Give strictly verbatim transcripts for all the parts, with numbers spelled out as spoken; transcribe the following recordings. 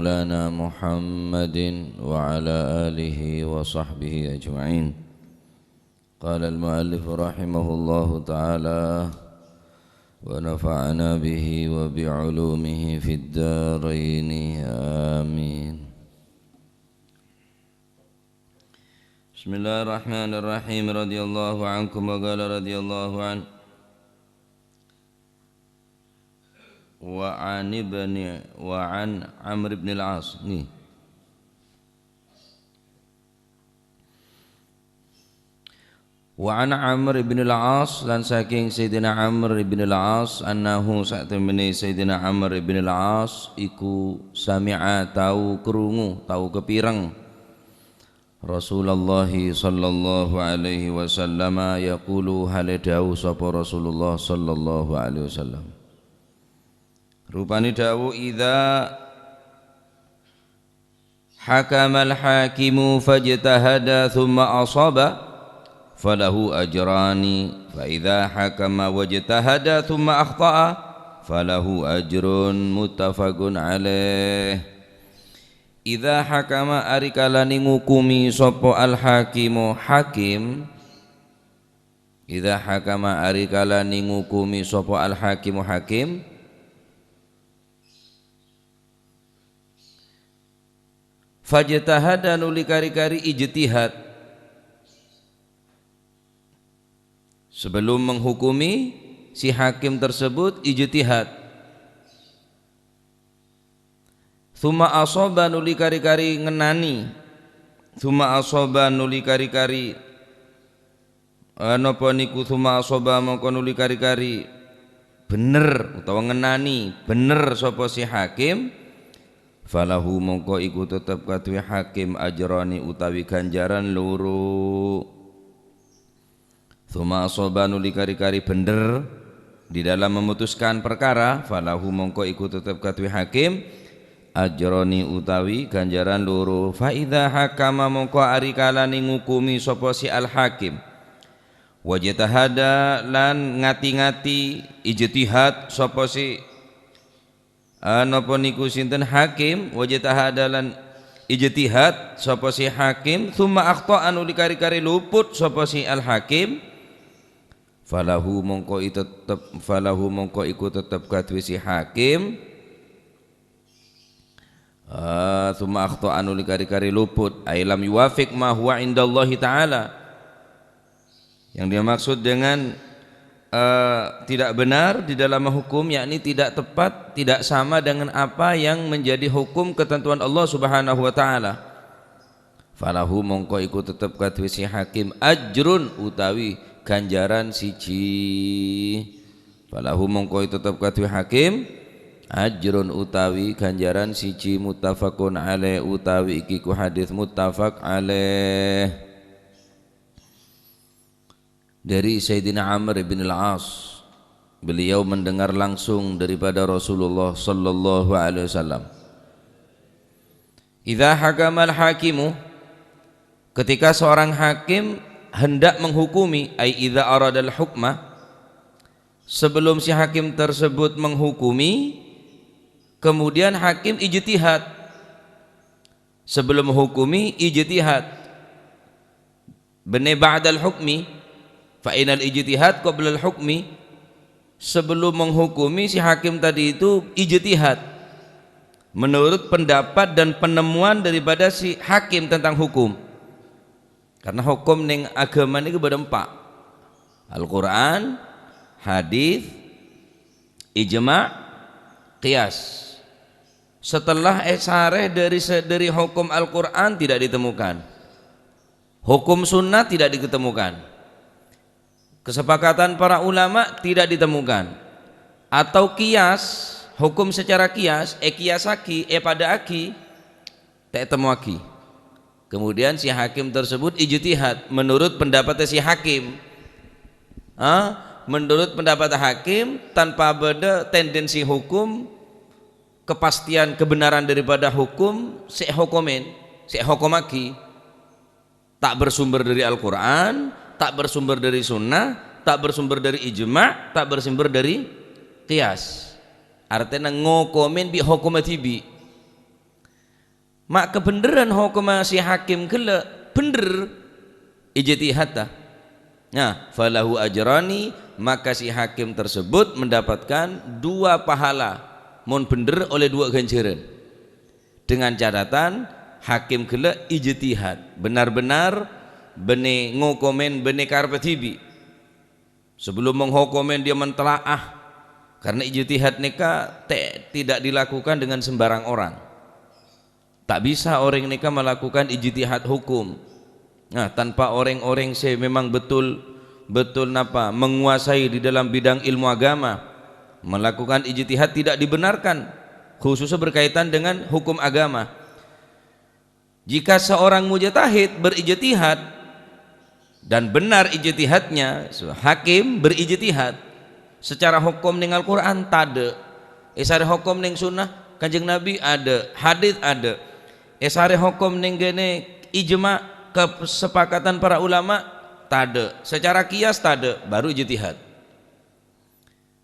مولانا محمد وعلى آله وصحبه أجمعين. قال المؤلف رحمه الله تعالى: ونفعنا به وبعلومه في الدارين، آمين. بسم الله الرحمن الرحيم. رضي الله عنكم، وقال رضي الله عنه: وعن ابن، وعن عمرو بن العاص. Nggih. Wa an Amr ibn al-As, lan saking Sayyidina Amr ibn al-As, annahu, satemene Sayyidina Amr ibn al-As iku sami'a, tau krungu, tau kepireng Rasulullah sallallahu alaihi wasallam yaqulu, hale dawuh sapa Rasulullah sallallahu alaihi wasallam. Rupane dawuh, "Idza hakamal hakimu fajtahada tsumma asaba, falahu ajrani, fa idza hakama wajtahada tsumma akhta'a, falahu ajrun." Muttafaqun alaih. Idza hakama, ari kalane ngukumi sapa al-hakimu, hakim. Idza hakama, ari kalane ngukumi sapa al-hakimu, hakim. Fajtahada, nuli kari-kari ijtihad. Sebelum menghukumi, si hakim tersebut ijtihad. Tsumma asaba, nuli kari-kari ngenani. Tsumma asaba, nuli kari-kari, eh, napa niku, tsumma asaba, mongko nuli kari-kari bener utawa ngenani bener sapa si hakim. Falahu, mongko iku tetep kaduwe hakim ajrani, utawi ganjaran loro. Tsumma asaba, nuli kari-kari bener di dalam memutuskan perkara, falahu, mongko iku tetep kaduwe hakim ajrani, utawi ganjaran loro. Fa idza hakama, mongko ari kalane ngukumi sapa si al-hakim, wajtahada, lan ngati-ngati ijtihad sapa si Ah, napa niku sinten? Hakim, wajtahada, lan ijtihad sapa si hakim, tsumma akhta'a, nuli kari-kari luput sapa si al-hakim, falahu, mongko i tetep, falahu, mongko iku tetep kaduwe si hakim. Ah, tsumma akhta'a, nuli kari-kari luput, ai lam yuwafiq ma huwa indallahi ta'ala. Yang dimaksud dengan, eh, tidak benar di dalam hukum, yakni tidak tepat, tidak sama dengan apa yang menjadi hukum ketentuan Allah Subhanahu wa Ta'ala. Falahu, mongko iku tetep kaduwe si hakim ajrun, utawi ganjaran siji. Falahu, mongko tetep kaduwe hakim ajrun, utawi ganjaran siji. Muttafaqun alaih, utawi iki ku hadis muttafaq alaih. Dari Sayyidina Amr bin Al-As, beliau mendengar langsung daripada Rasulullah sallallahu alaihi wasallam. "Idza hakamal hakimu," ketika seorang hakim hendak menghukumi, ai idza aradal hukma, sebelum si hakim tersebut menghukumi, kemudian hakim ijtihad. Sebelum menghukumi, ijtihad. Benne ba'dal hukmi, fa innal ijtihad qablal hukmi. Sebelum menghukumi, si hakim tadi itu ijtihad menurut pendapat dan penemuan daripada si hakim tentang hukum. Karena hukum neng agama niku bâdâ empa'. Al-Qur'an, hadis, ijma', qiyas. Setelah esareh dari se-, dari hukum Al-Qur'an tidak ditemukan. Hukum sunnah tidak ditemukan. Kesepakatan para ulama tidak ditemukan. Atau qiyas, hukum secara qiyas, ekiyasagi, epadâ'âghi, ta' ètemmoaghi. Kemudian si hakim tersebut ijtihad menurut pendapatnya si hakim. Ah, menurut pendapat hakim, tanpa bâdâ tendensi hukum, kepastian kebenaran daripada hukum, sè hokomen, sè hokomaghi. Ta' bersumber dari Al-Qur'an, ta' bersumber dari sunnah, ta' bersumber dari ijma', ta' bersumber dari qiyas. Artèna ngokomen bi' hokomma dhibi'. Ma' kabhendherran hokomma si hakim ghellâ' bhendher ijtihadda. Nah, falahu ajrani, maka si hakim tersebut mendapatkan dua pahala. Mon bhendher ollè dua ghânjhârân. Dengan catatan, hakim ghellâ' ijtihad. Benar-benar bânnè ngokomèn bânnè karebbhâ dhibi'. Sebelum menghokomèn dia mentelaah. Karena ijtihad nèka te-, tidak dilakukan dengan sembarang orang. Tak bisa orèng nèka melakukan ijtihad hukum. Nah, tanpa orèng-orèng sè memang betul, betul napa, menguasai di dalam bidang ilmu agama, melakukan ijtihad tidak dibenarkan, khususnya berkaitan dengan hukum agama. Jika seorang mujtahid berijtihad, dan benar ijtihadnya, hakim berijtihad secara hukum neng Al-Qur'an tadâ', èsarè hukum neng sunnah Kanjeng Nabi adâ', hadits adâ', èsarè hukum neng kènè ijma', kesepakatan para ulama tadâ', secara qiyas tadâ', baru ijtihad.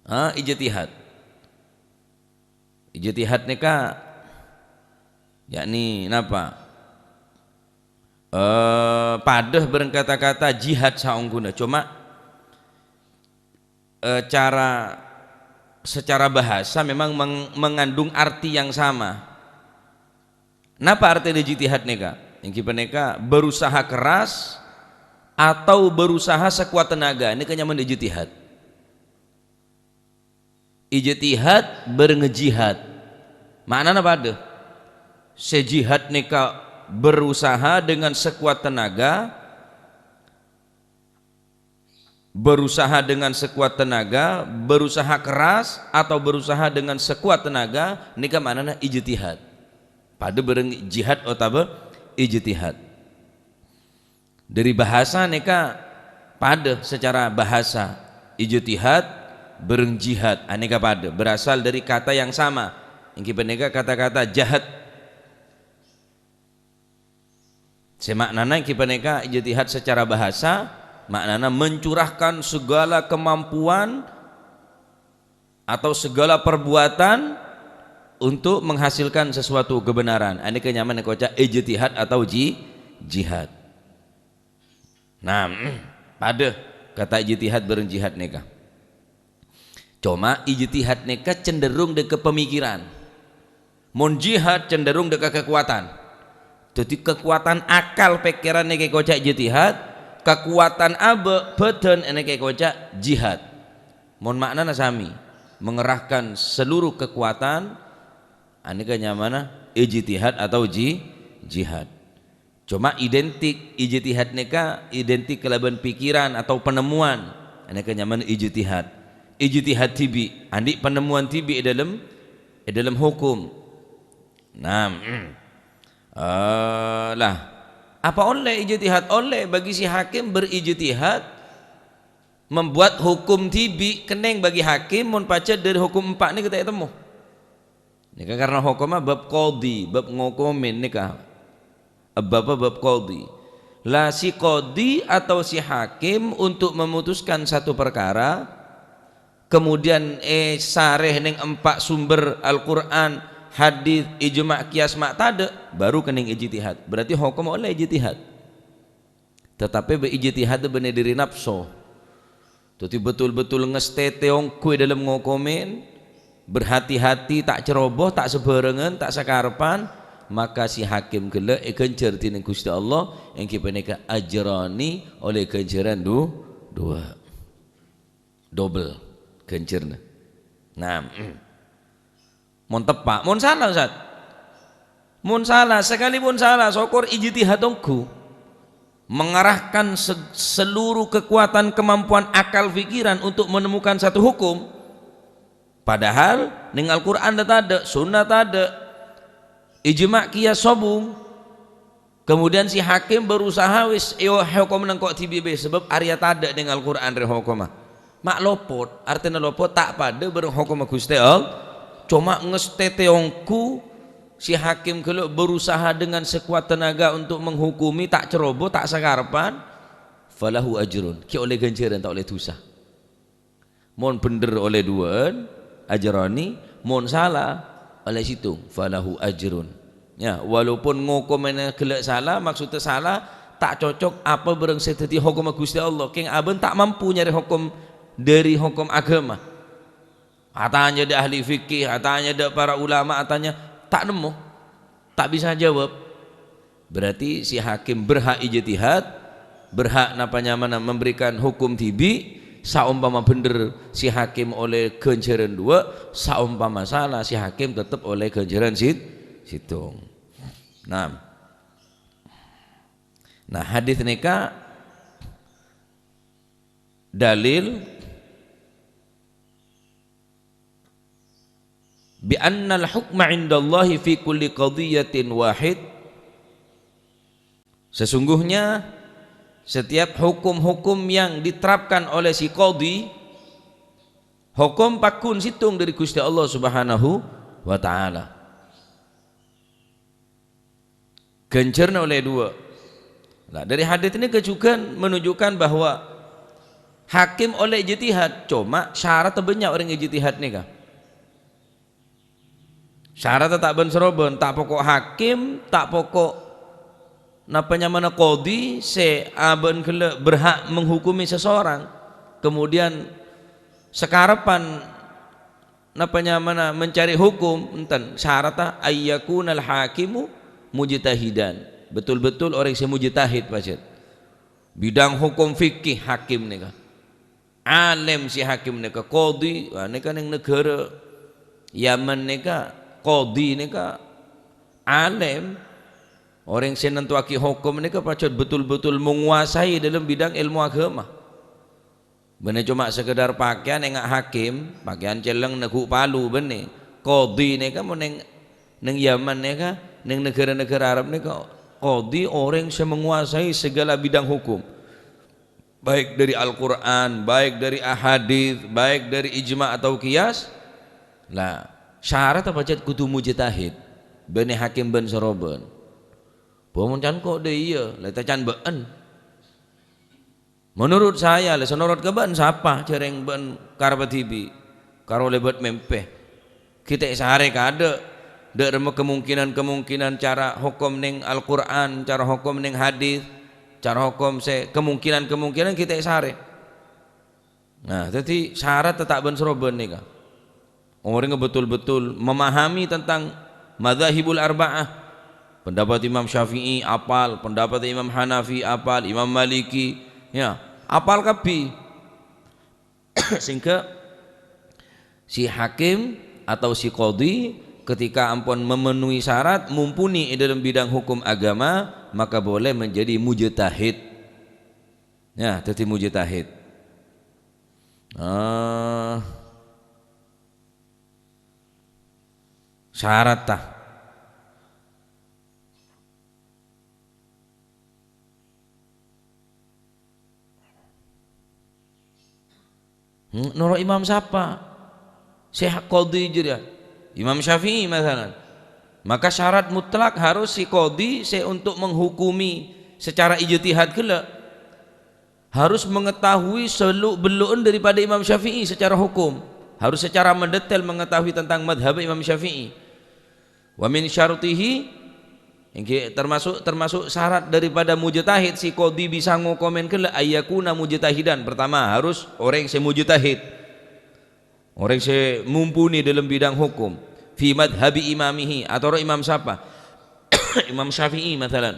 Ha, ijtihad. Ijtihad nèka, yakni napa? Eh, padâ bâreng kata-kata jihad saongghuna. Cuma, eh, cara, secara bahasa memang meng-, mengandung arti yang sama. Napa artèna ijtihad nèka? Èngghi panèka berusaha keras atau berusaha sekuat tenaga. Nèka nyamana ijtihad. Ijtihad bâreng jihad. Ma'nana padâ. Sè jihad nèka berusaha dengan sekuat tenaga, berusaha dengan sekuat tenaga, berusaha keras atau berusaha dengan sekuat tenaga, nèka ma'nana ijtihad. Padâ bâreng jihad otabâ ijtihad. Dâri bahasa nèka padâ secara bahasa, ijtihad bâreng jihad, anèka padâ, berasal dari kata yang sama, èngghi panèka kata-kata jahad. Sè ma'nana èngghi panèka ijtihad secara bahasa, ma'nana mencurahkan segala kemampuan atau segala perbuatan untuk menghasilkan sesuatu kebenaran. Anèka nyamana èkoca' ijtihad atau ji-, jihad. Nah, padâ kata ijtihad bâreng jihad nèka. Coma ijtihad nèka cenderung dâ' ka pamikiran. Mon jihad cenderung dâ' ka kakowadhân. Dhâddhi kakowadhân akal pèkkèran nèka èkoca' ijtihad, kakowadhân abâ' bhâdhân nèka èkoca' jihad. Mon ma'nana sami, mengerahkan seluruh kekuatan, anèka nyamana ijtihad atau ji-, jihad. Coma identik, ijtihad nèka identik kalabân pikiran atau penemuan, anèka nyamana ijtihad. Ijtihad dhibi', andi' penemuan dhibi' è dâlem, è dâlem hokom. Nah, eh, lah, apa ollè ijtihad? Ollè bagi si hakim berijtihad, membuat hukum dhibi' kennèng bagi hakim, mon pajhât dâri hukum empa' nèka ta' ètemmo. Nèka karna hokomma bab qadhi, bab ngokomèn nèka. Bab, bab qadhi. Lah si qadhi atau si hakim untuk memutuskan satu perkara, kemudian èsarè neng empa' sumber Al-Qur'an, hadits, ijma', qiyas ma' tadâ', baru kennèng ijtihad. Berarti hokom ollè ijtihad. Tatapè bâ-, ijtihad bânnè dâri napso. Dhâddhi betul-betul ngastètè ongghu è dâlem ngokomèn, berhati-hati, ta' ceroboh, ta' sabhârângan, ta' sakarebbhân, maka si hakim ghellâ' èghânjhâr dhinèng Ghustè Allah, èngghi panèka ajrani, ollè ghânjhârân du-, duwâ'. Dobel ghânjhârna. Nah, mon teppa', mon sala, Ustaz? Mon sala, sakalipun sala, sokor ijtihad ongghu. Mengarahkan se-, seluruh kekuatan, kemampuan, akal, pikiran untuk menemukan satu hukum. Padahal neng Al-Qur'an tadâ', sunnah tadâ', ijma' qiyas sobung. Kemudian si hakim berusaha wis èo-, hokom nengko' dhibi' bhâi, sabâb arèya tadâ' neng Al-Qur'an rè hokomma. Ma' lopot, artèna lopot ta' padâ bâreng hokomma Ghustè Allah. Coma ngastètè ongghu si hakim ghellâ' berusaha dengan sekuat tenaga untuk menghukumi, ta' ceroboh, ta' sakarebbhân, falahu ajrun, ghi' ollè ghânjhârân, ta' ollè dhusa. Mon bhendher ollè duwâ'ân, ajrani, mon sala, ollè sèttong, falahu ajrun. Ya, walaupun ngokomèna ghellâ' sala, maksudnya sala, ta' cocok apa bârâng sè dhâddhi hokomma Ghustè Allah. Kèng abâ'na ta' mampu nyarè hokom dhâri hokom aghâma. Atanya dâ' ahli fikih, atanya dâ' para ulama, atanya, ta' nemmo. Ta' bisa jawab. Berarti si hakim berhak ijtihad, berhak napa nyamana memberikan hukum dhibi', saompama bhender si hakim olè ghânjhârân duwâ', saompama sala si hakim tetep olè ghânjhârân sit-, sèttong. Nah. Nah, hadis nèka dalil bi annal hukma indallahi fi kulli qadhiyatin wahid. Sesungguhnya setiap hukum-hukum yang diterapkan oleh si qadhi, hukum pagghun sèttong dhâri Ghustè Allah Subhanahu wa Ta'ala. Ghânjhârna olè duwâ'. Nah, dhâri hadis nèka jhughân menunjukkan bahwa hakim olè ijtihad, coma syarat bânnya' orèng ijtihad nèka. Syarat ta' bân-sarobân, ta' poko' hakim, ta' poko' napa nyamana qadhi sè abâ'na ghellâ' berhak menghukumi seseorang. Kemudian sakarebbhân napa nyamana mencari hukum, enten. Syarat ayyakunal hakimu mujtahidan. Betul-betul orèng sè mujtahid, pajhât. Bidang hukum fikih hakim nèka. Alèm si hakim nèka, qadhi, wah, nèka neng naghârâ Yaman nèka, qadhi nèka alèm. Orèng sè nentuwaghi hokom nèka pajhât betul-betul menguasai dalam bidang èlmo aghâma. Bânnè coma sekedar pakèyan enga' hakim, pakèyan celleng neggu' palu bânnè. Qadhi nèka mon neng, neng Yaman nèka, neng naghârâ-naghârâ Arab nèka, qadhi orèng sè menguasai segala bidang hukum. Baik dari Al-Qur'an, baik dari ahadits, baik dari ijma' atau qiyas. Lah, syarat pajhât kodhu mujtahid, bânnè hakim bân-sarobân. Bâ mon can ko' dâ' iyâ, la ta' can bâ'en. Menurut saya, la sè norot ka bâ'en sapa, jhâreng bâ'en karebbhâ dhibi', karo lèbât mèmpè. Ghi' ta' èsarè kaadâ', dâ' remma kemungkinan-kemungkinan cara hokom neng Al-Qur'an, cara hokom neng hadits, cara hokom sè kemungkinan-kemungkinan ghi' ta' èsarè. Nah, dhâddhi syarat ta' bân-sarobân nèka. Orèng betul-betul memahami tentang madzhabul arba'ah. Pendapat Imam Syafi'i apal, pendapat Imam Hanafi apal, Imam Maliki, ya, apal kabbhi. Sehingga si hakim atau si qadhi ketika ampon memenuhi syarat, mumpuni è dalam bidang hukum agama, maka boleh menjadi mujtahid. Ya, dhâddhi mujtahid. Eh, syarat ta? Hmm, noro' imam sapa? Sè qadhi jârèya. Imam Syafi'i, masalan. Maka syarat mutlak harus si qadhi sè untuk menghukumi secara ijtihad ghellâ'. Harus mengetahui seluk-bellu'en daripada Imam Syafi'i secara hukum. Harus secara mendetail mengetahui tentang madhab Imam Syafi'i. Wa min syartihi, èngghi termasuk, termasuk syarat daripada mujtahid, si qadhi bisa ngokomèn ghellâ', ayyakuna mujtahidan. Pertama, harus orèng sè mujtahid. Orèng sè mumpuni dalam bidang hukum. Fi madhhabi imamihi, atoro imam sapa? Imam Syafi'i, masalan.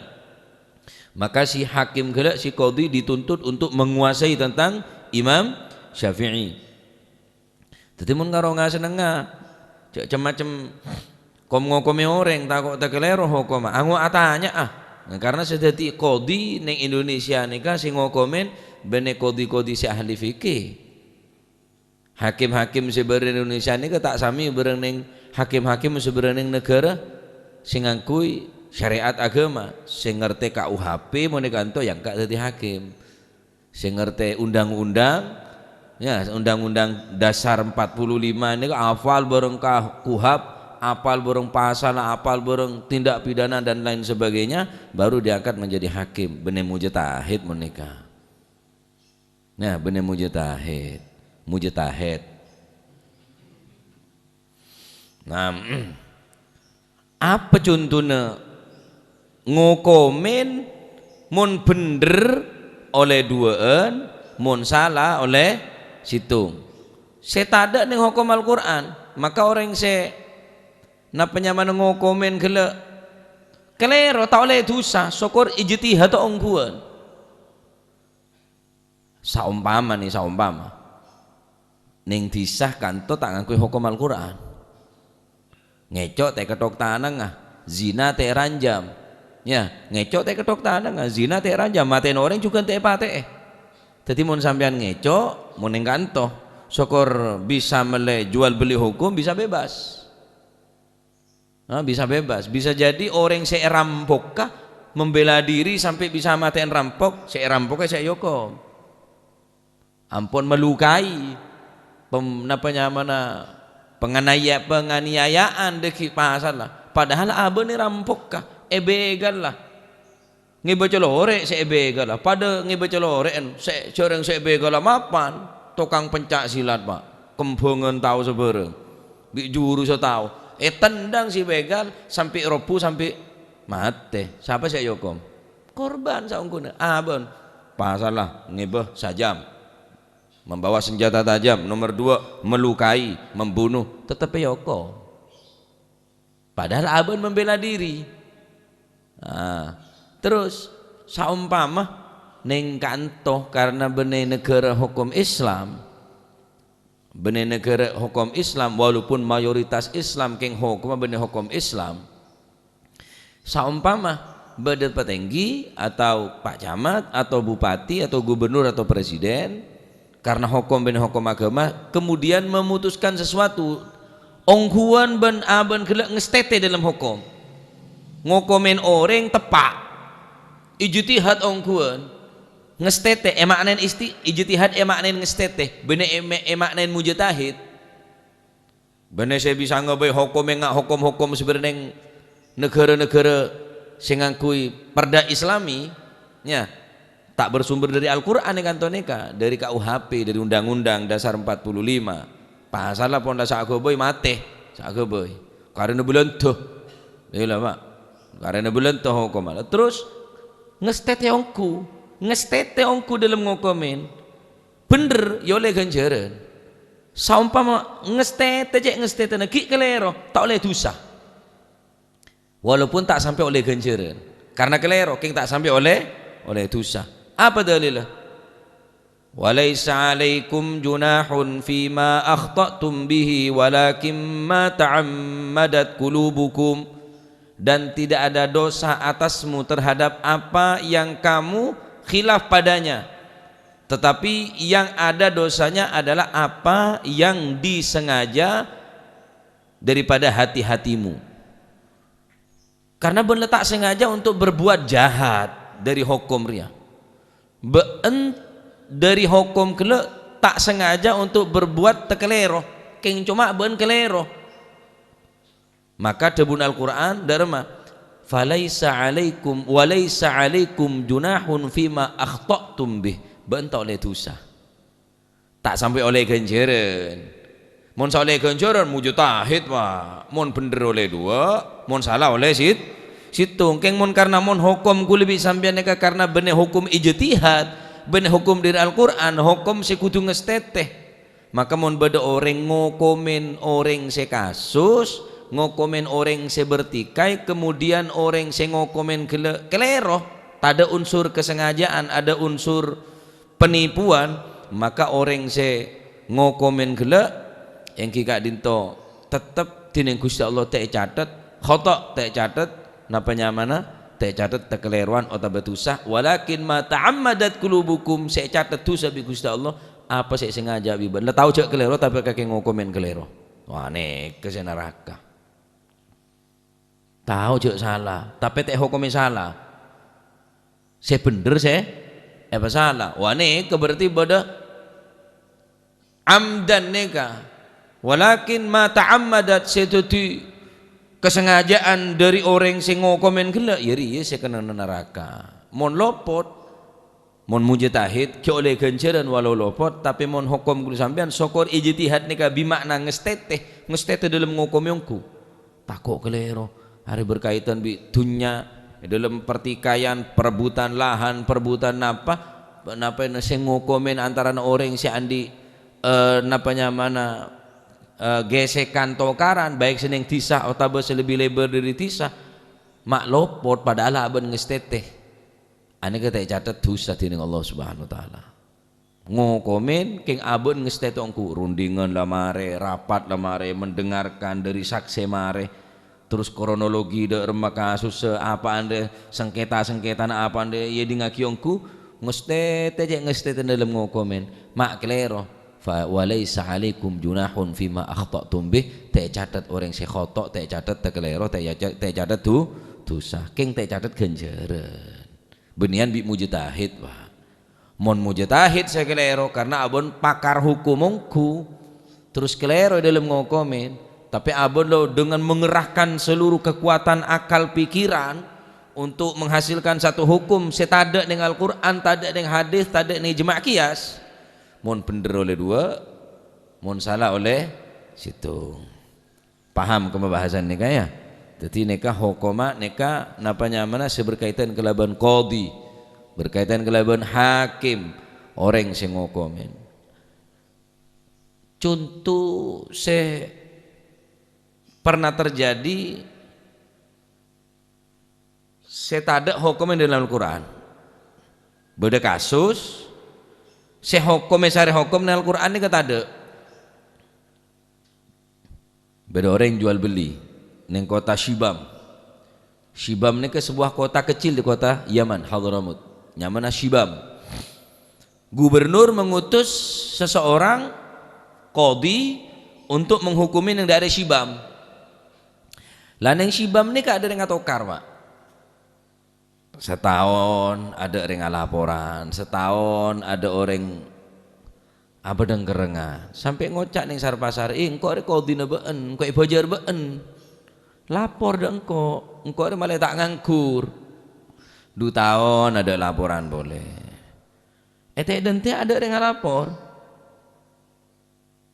Maka si hakim ghellâ', si qadhi dituntut untuk menguasai tentang Imam Syafi'i. Dhâddhi mon karo ngasenengnga, jhâ' cem-macem kom-ngokomè orèng, tako' takalèro hokomma. Ango' atanya, ah. Nah, karena sè dhâddhi qadhi neng Indonesia nèka sè ngokomèn bânnè qadhi-qadhi sè ahli fikih. Hakim-hakim sè bâdâ è Indonesia nèka ta' samè bârâng neng hakim-hakim sè bâdâ neng naghârâ sè ngangghuy syariat agama, sè ngartè K U H P mon è kanto ya engka' dhâddhi hakim. Sè ngartè undang-undang, ya, Undang-Undang Dasar empat puluh lima nèka apal bârâng ka-, kuhap, apal bârâng pasal, apal bârâng tindak pidana dan lain sebagainya, baru diangkat menjadi hakim. Bânnè mujtahid mon nèka. Nah, bânnè mujtahid. Mujtahid. Nah, Apa contona? Ngokomen, mon bhendher olle duwâ'ân, mon sala olle sèttong. Sè tadâ' neng hokom Al-Qur'an, maka orèng sè napa nyamana ngokomen ghellâ' kalèro, ta' olle dhusa, sokor ijtihad ongghuwân. Saompama nè, saompama. Neng dhisa kanto ta' ngangghuy hokom Al-Qur'an. Ngèco' ta' èketthok tanangnga, zina ta' èranjam. Ya, ngèco' ta' èketthok tanangnga, zina ta' èranjam, matèna orèng jhughân ta' èpatè'è. Dhâddhi mon sampèyan ngèco', mon neng kanto, sokor bisa mellè jual beli hukum, bisa bebas. Ah, bisa bebas. Bisa jadi orèng sè èrampoka membela diri sampè' bisa matè'è rampok, sè èrampoka sè èokom. Ampon melukai, pem-, napa nyamana, penganaya-, penganiayaan dhâggi' pasalla. Padahal abâ'na èrampoka, èbegalla. Ngèbâ calorè' sè èbegalla, padâ ngèbâ calorè'en, sè jhârâng sè èbegalla mapan, tokang penca' silat, Pa'. Kembhângan tao sabârâng. Bi' jurussa tao. Ètendhâng sè begal sampè' robbhu, sampè' matè. Sapa sè èokom? Korban saongghuna. Abâ'na. Pasalla ngèbâ sajam. Membawa senjata tajam. Nomor dua, melukai, membunuh. Tetep èokom. Padahal abâ'na membela diri. Nah, terros saompama neng kanto karena bânnè naghârâ hokom Islam, bânnè naghârâ hokom Islam, walaupun mayoritas Islam kèng hokomma bânnè hokom Islam, saompama bâdâ patèngghi atau Pak Camat atau Bupati atau Gubernur atau Presiden, karena hokom bânnè hokom agama, kemudian memutuskan sesuatu, ongghuwân bân abâ'na ghellâ' ngastètè dâlem hokom. Ngokomèn orèng teppa'. Ijtihad ongghuwân. Ngastètè, èma'naèn isti-, ijtihad èma'naèn ngastètè, bânnè èma-, èma'naèn mujtahid. Bânnè sè bisa ngabây hokom enga' hokom-hokom sè bâdâ neng naghârâ-naghârâ sè ngangghuy perda Islami, ya, ta' bersumber dâri Al-Qur'an è kanto nèka, dâri K U H P, dâri Undang-Undang Dasar empat puluh lima. Pasalla pon la sè aghâbây matè, sè aghâbây. Karèna bâlândhâ. Iyâ la, Pa'. Karèna bâlândhâ hokomma. Terros ngastètè ongghu, ngastètè ongghu dâlem ngokomèn. Bhendher, ya ollè ghânjhârân. Saompama ngastètè cè' ngastètèna ghi' kalèro, ta' ollè dhusa. Walaupun ta' sampè' ollè ghânjhârân. Karena kalèro, kèng ta' sampè' ollè, ollè dhusa. Apa dalilla? "Wa laisa 'alaikum junahun fima akhta'tum bihi, walakin ma ta'ammadat qulubukum." Dan tidak ada dosa atasmu terhadap apa yang kamu khilaf padanya. Tetapi yang ada dosanya adalah apa yang disengaja daripada hati-hatimu. Karena bâ'na la ta' sengaja untuk berbuat jahat dâri hokom rèya. Bâ'na dâri hokom ghellâ' ta' sengaja untuk berbuat takalèro, kèng coma bâ'na kalèro. Maka dhâbuna Al-Qur'an, dâ' remma, "Falaisa 'alaikum, wa laisa 'alaikum junahun fima akhta'tum bih." Bâ'na ta' ollè dhusa. Ta' sampè' ollè ghânjhârân. Mon sè ollè ghânjhârân, mujtahid, Pa'. Mon bhendher ollè duwâ', mon sala ollè sit-, sèttong. Kèng mon karna mon hokom kaulâ bi' sampèyan nèka karna bânnè hokom ijtihad, bânnè hokom dâri Al-Qur'an, hokom sè kodhu ngastètè. Maka mon bâdâ orèng ngokomèn orèng sè kasus, ngokomèn orèng sè bertikai, kemudian orèng sè ngokomèn ghellâ' kalèro, tadâ' unsur kesengajaan, ada unsur penipuan, maka orèng sè ngokomèn ghellâ', èngghi ka'dinto tettep dhinèng Ghustè Allah ta' ècatet, khata' ta' ècatet, napa nyamana? Ta' ècatet takalèrowan otabâ dhusa, walakin ma ta'ammadat qulubukum, sè ècatet dhusa bi' Ghustè Allah, apa sè èsengaja bi' bâ'na. La tao jhâ' kalèro, tapè kakè ngokomèn kalèro. Wah, nèka sè naraka. Tao jhâ' sala, tapè ta' èhokomè sala. Sè bhendher sè èpasala. Wah, nèka berarti bâdâ amdan nèka. Walakin ma ta'ammadat, sè dhâddhi kasengajaan dâri orèng sè ngokomèn ghellâ', ya rèya sè kennengnganna naraka. Mon lopot, mon mujtahid, ghi' ollè ghânjhârân walau lopot, tapè mon hokom kaulâ sampèyan, sokor ijtihad nèka bi' ma'na ngastètè, ngastètè dâlem ngokomè ongghu. Tako' kalèro. Arè berkaitan bi' dhunnya, è dâlem pertikaian, perebutan lahan, perebutan napa, napa sè ngokomèn antarana orèng sè andi', eh, napa nyamana, eh, gesekan tokaran, baik sè neng dhisa otabâ sè lebbi lèbâr dâri dhisa, ma' lopot padahal abâ'na ngastètè. Anèka ta' ècatet dhusa dhinèng Allah Subhanahu wa Ta'ala. Ngokomèn, kèng abâ'na ngastètè ongghu, rundingan la marè, rapat la marè, mendengarkan dâri saksè marè, terros kronologi dâ' remma kasussa, apa andâ, sengketa-sengketana apa andâ, èyèdingngaghi ongghu, ngastètè cè' ngastètè dâlem ngokomèn. Ma' kalèro. Fa wa laisa 'alaikum junahun fima akhta'tum bih, ta' ècatet orèng sè khoto', ta' ècatet ta' kalèro, ta' èca-, ta' ècatet du-, dhusa. Kèng ta' ècatet ghânjhârân. Bânnèyan bi' mujtahid, Pak. Mon mujtahid sè kalèro, karna abâ'na pakar hukum ongghu, terros kalèro è dâlem ngokomèn, tapè abâ'na lo dengan mengerahkan seluruh kekuatan akal pikiran untuk menghasilkan satu hukum sè tadâ' neng Al-Qur'an, tadâ' neng hadis, tadâ' neng ijma' qiyas. Mon bhendher ollè duwâ', mon sala ollè sèttong. Paham ka pembahasan nèka, ya? Dhâddhi nèka hokomma nèka napa nyamana sè berkaitan kalabân qadhi, berkaitan kalabân hakim, orèng sè ngokomèn. Conto sè pernah terjadi sè tadâ' hokomma è dâlem Al-Qur'an. Bâdâ kasus sè hokom, sè arè hokom neng Al-Qur'an nèka tadâ'. Bâdâ orèng jual beli neng kota Shibam. Shibam nèka sebuah kota kecil di kota Yaman, Hadramaut. Nyamana Shibam. Gubernur mengutus seseorang qadhi untuk menghukumi neng daerah Shibam. Lah, neng Shibam nèka adâ' rèng atokar, Pak. Sataon adâ' rèng alaporan, sataon adâ' orèng abâdhâng kerrengngan. Sampè' ngoca' neng sar-pasar, "Eh, engko' rè qadhina bâ'en, engko' èbâjâr bâ'en. Lapor dâ' engko', engko' rè malè ta' nganggur." Du taon adâ' laporan polè. È tè'-dântè' adâ' rèng alapor.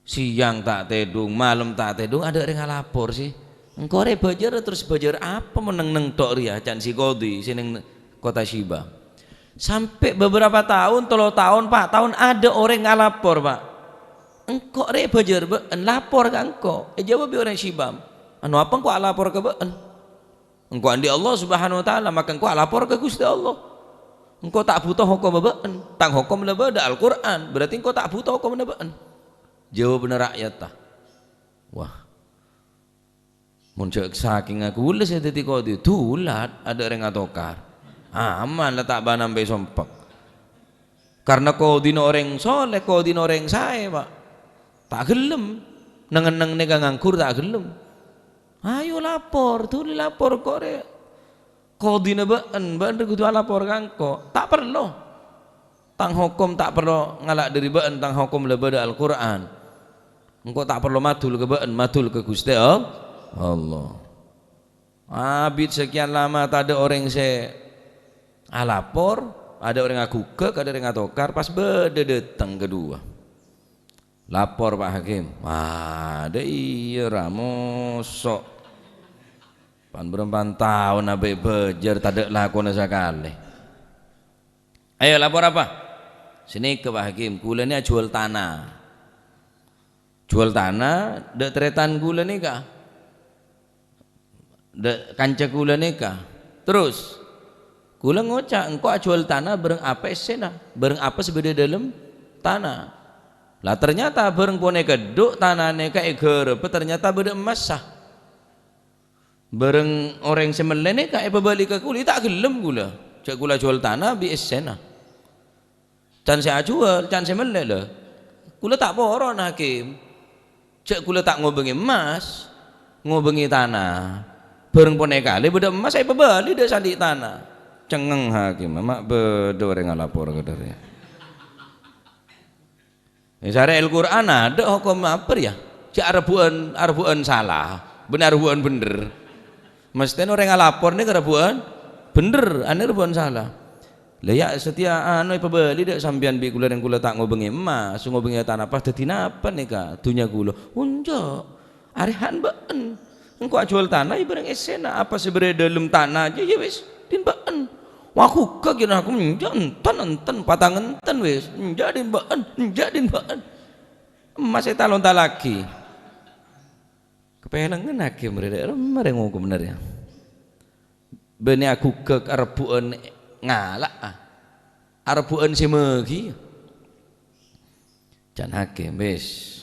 Sèyang ta' tèdhung, malem ta' tèdhung, adâ' rèng alapor, sè. Engko' rè bâjâr, terros bâjâr apa mon neng-neng tho' rèya, can sè qadhi, sè neng kota Shibam. Sampè' beberapa taon, tello taon, pa' taon, adâ' orèng ngalapor, Pak. "Engko' rè bâjâr bâ'en, lapor ka engko'." Èjâwâb bi' orèng Shibam, "Ano apa engko' alapor ka bâ'en? Engko' andi' Allah Subhanahu wa Ta'ala, maka engko' alapor ka Ghustè Allah. Engko' ta' bhuto hokomma bâ'en. Tang hokom la bâdâ, Al-Qur'an. Berarti engko' ta' bhuto hokomma bâ'en." Jâwâbbhâ ra'yatta. Wah. Mon jhâ' sakèngnga kaulâ sè dhâddhi qadhi, dulat, adâ' rèng atokar. Aman la ta' bân ampè sompek. Karna qadhina orèng soleh, qadhina orèng saè, Pak. Ta' ghellem. Neng-enneng nèka nganggur ta' ghellem. Ayo lapor, dhuli lapor, engko' rè qadhina bâ'en, bâ'en rè kodhu alapor ka engko'. Ta' parlo. Tang hokom ta' parlo ngala' dhâri bâ'en, tang hokom la bâdâ Al-Qur'an. Engko' ta' parlo madul ka bâ'en, madul ka Ghustè All-, Allah. Abit sakèyan lama tadâ' orèng sè alapor, adâ' orèng aghugghâk, adâ' orèng atokar, pas bâdâ dâteng kaduwâ. Lapor, Pak Hakim. Adâ' iyâ, ra moso'. Pan-bârâmpan taon abâ' bâjâr tadâ' lakona sakalè. Ayo, lapor apa? Sanèka, Pak Hakim, kaulâ nè ajhuwâl tana. Jhuwâl tana dâ' tarètan kaulâ nèka. Dâ' kanca kaulâ nèka. Terros, kaulâ ngoca', "Engko' ajhuwâl tana bârâng apa essèna? Bârâng apa sè bâdâ è dâlem tana?" Lah, ternyata bârâng panèka dhu', tana nèka èghârâbhâ, ternyata bâdâ emmassa. Bârâng orèng sè mellè nèka èpabâli ka kaulâ, ta' ghellem kaulâ. Jhâ' kaulâ jhuwâl tana bi' essèna. Can sè ajhuwâl, can sè mellè, lho. Kaulâ ta' poron, Hakim. Jhâ' kaulâ ta' ngobângè emmas, ngobângè tana. Bârâng ponèka lè bâdâ emmas, èpabâli dâ' sè andi' tana. Cengngeng Hakim, ma' bâdâ orèng alapor ka dhâri. È sarè Al-Qur'an adâ' hokom apa rèya? Jhâ' arebbhu'ân, arebbhu'ân sala, bân arebbhu'ân bhendher. Mesthèna orèng alapor nèka arebbhu'ân bhendher, anè arebbhu'ân sala. Lah, ya, satèya ano èpabâli dâ' sampèyan bi' kaulâ, rèng kaulâ ta' ngobângè emmas, ngobângè tana, pas dhâddhi napa nèka dhunnya kaulâ? Onjhâ', arèya han bâ'en. Engko' ajhuwâl tana, ya bârâng essèna. Apa sè bâdâ è dâlem tana jâ, ya wis, din bâ'en. Wah, ghugghâ' ghi' aku, enjâ', enten, enten, patang enten wis. Enjâ' din bâ'en, enjâ' din bâ'en. Emmas ètalontalaghi. Kapèlengngen hakim rè, rè, rèng ngokom nèr, ya. Bânnè aghugghâ' arebbhu'ân ngala'a. Arebbhu'ân sè magi. Can hakim, wis.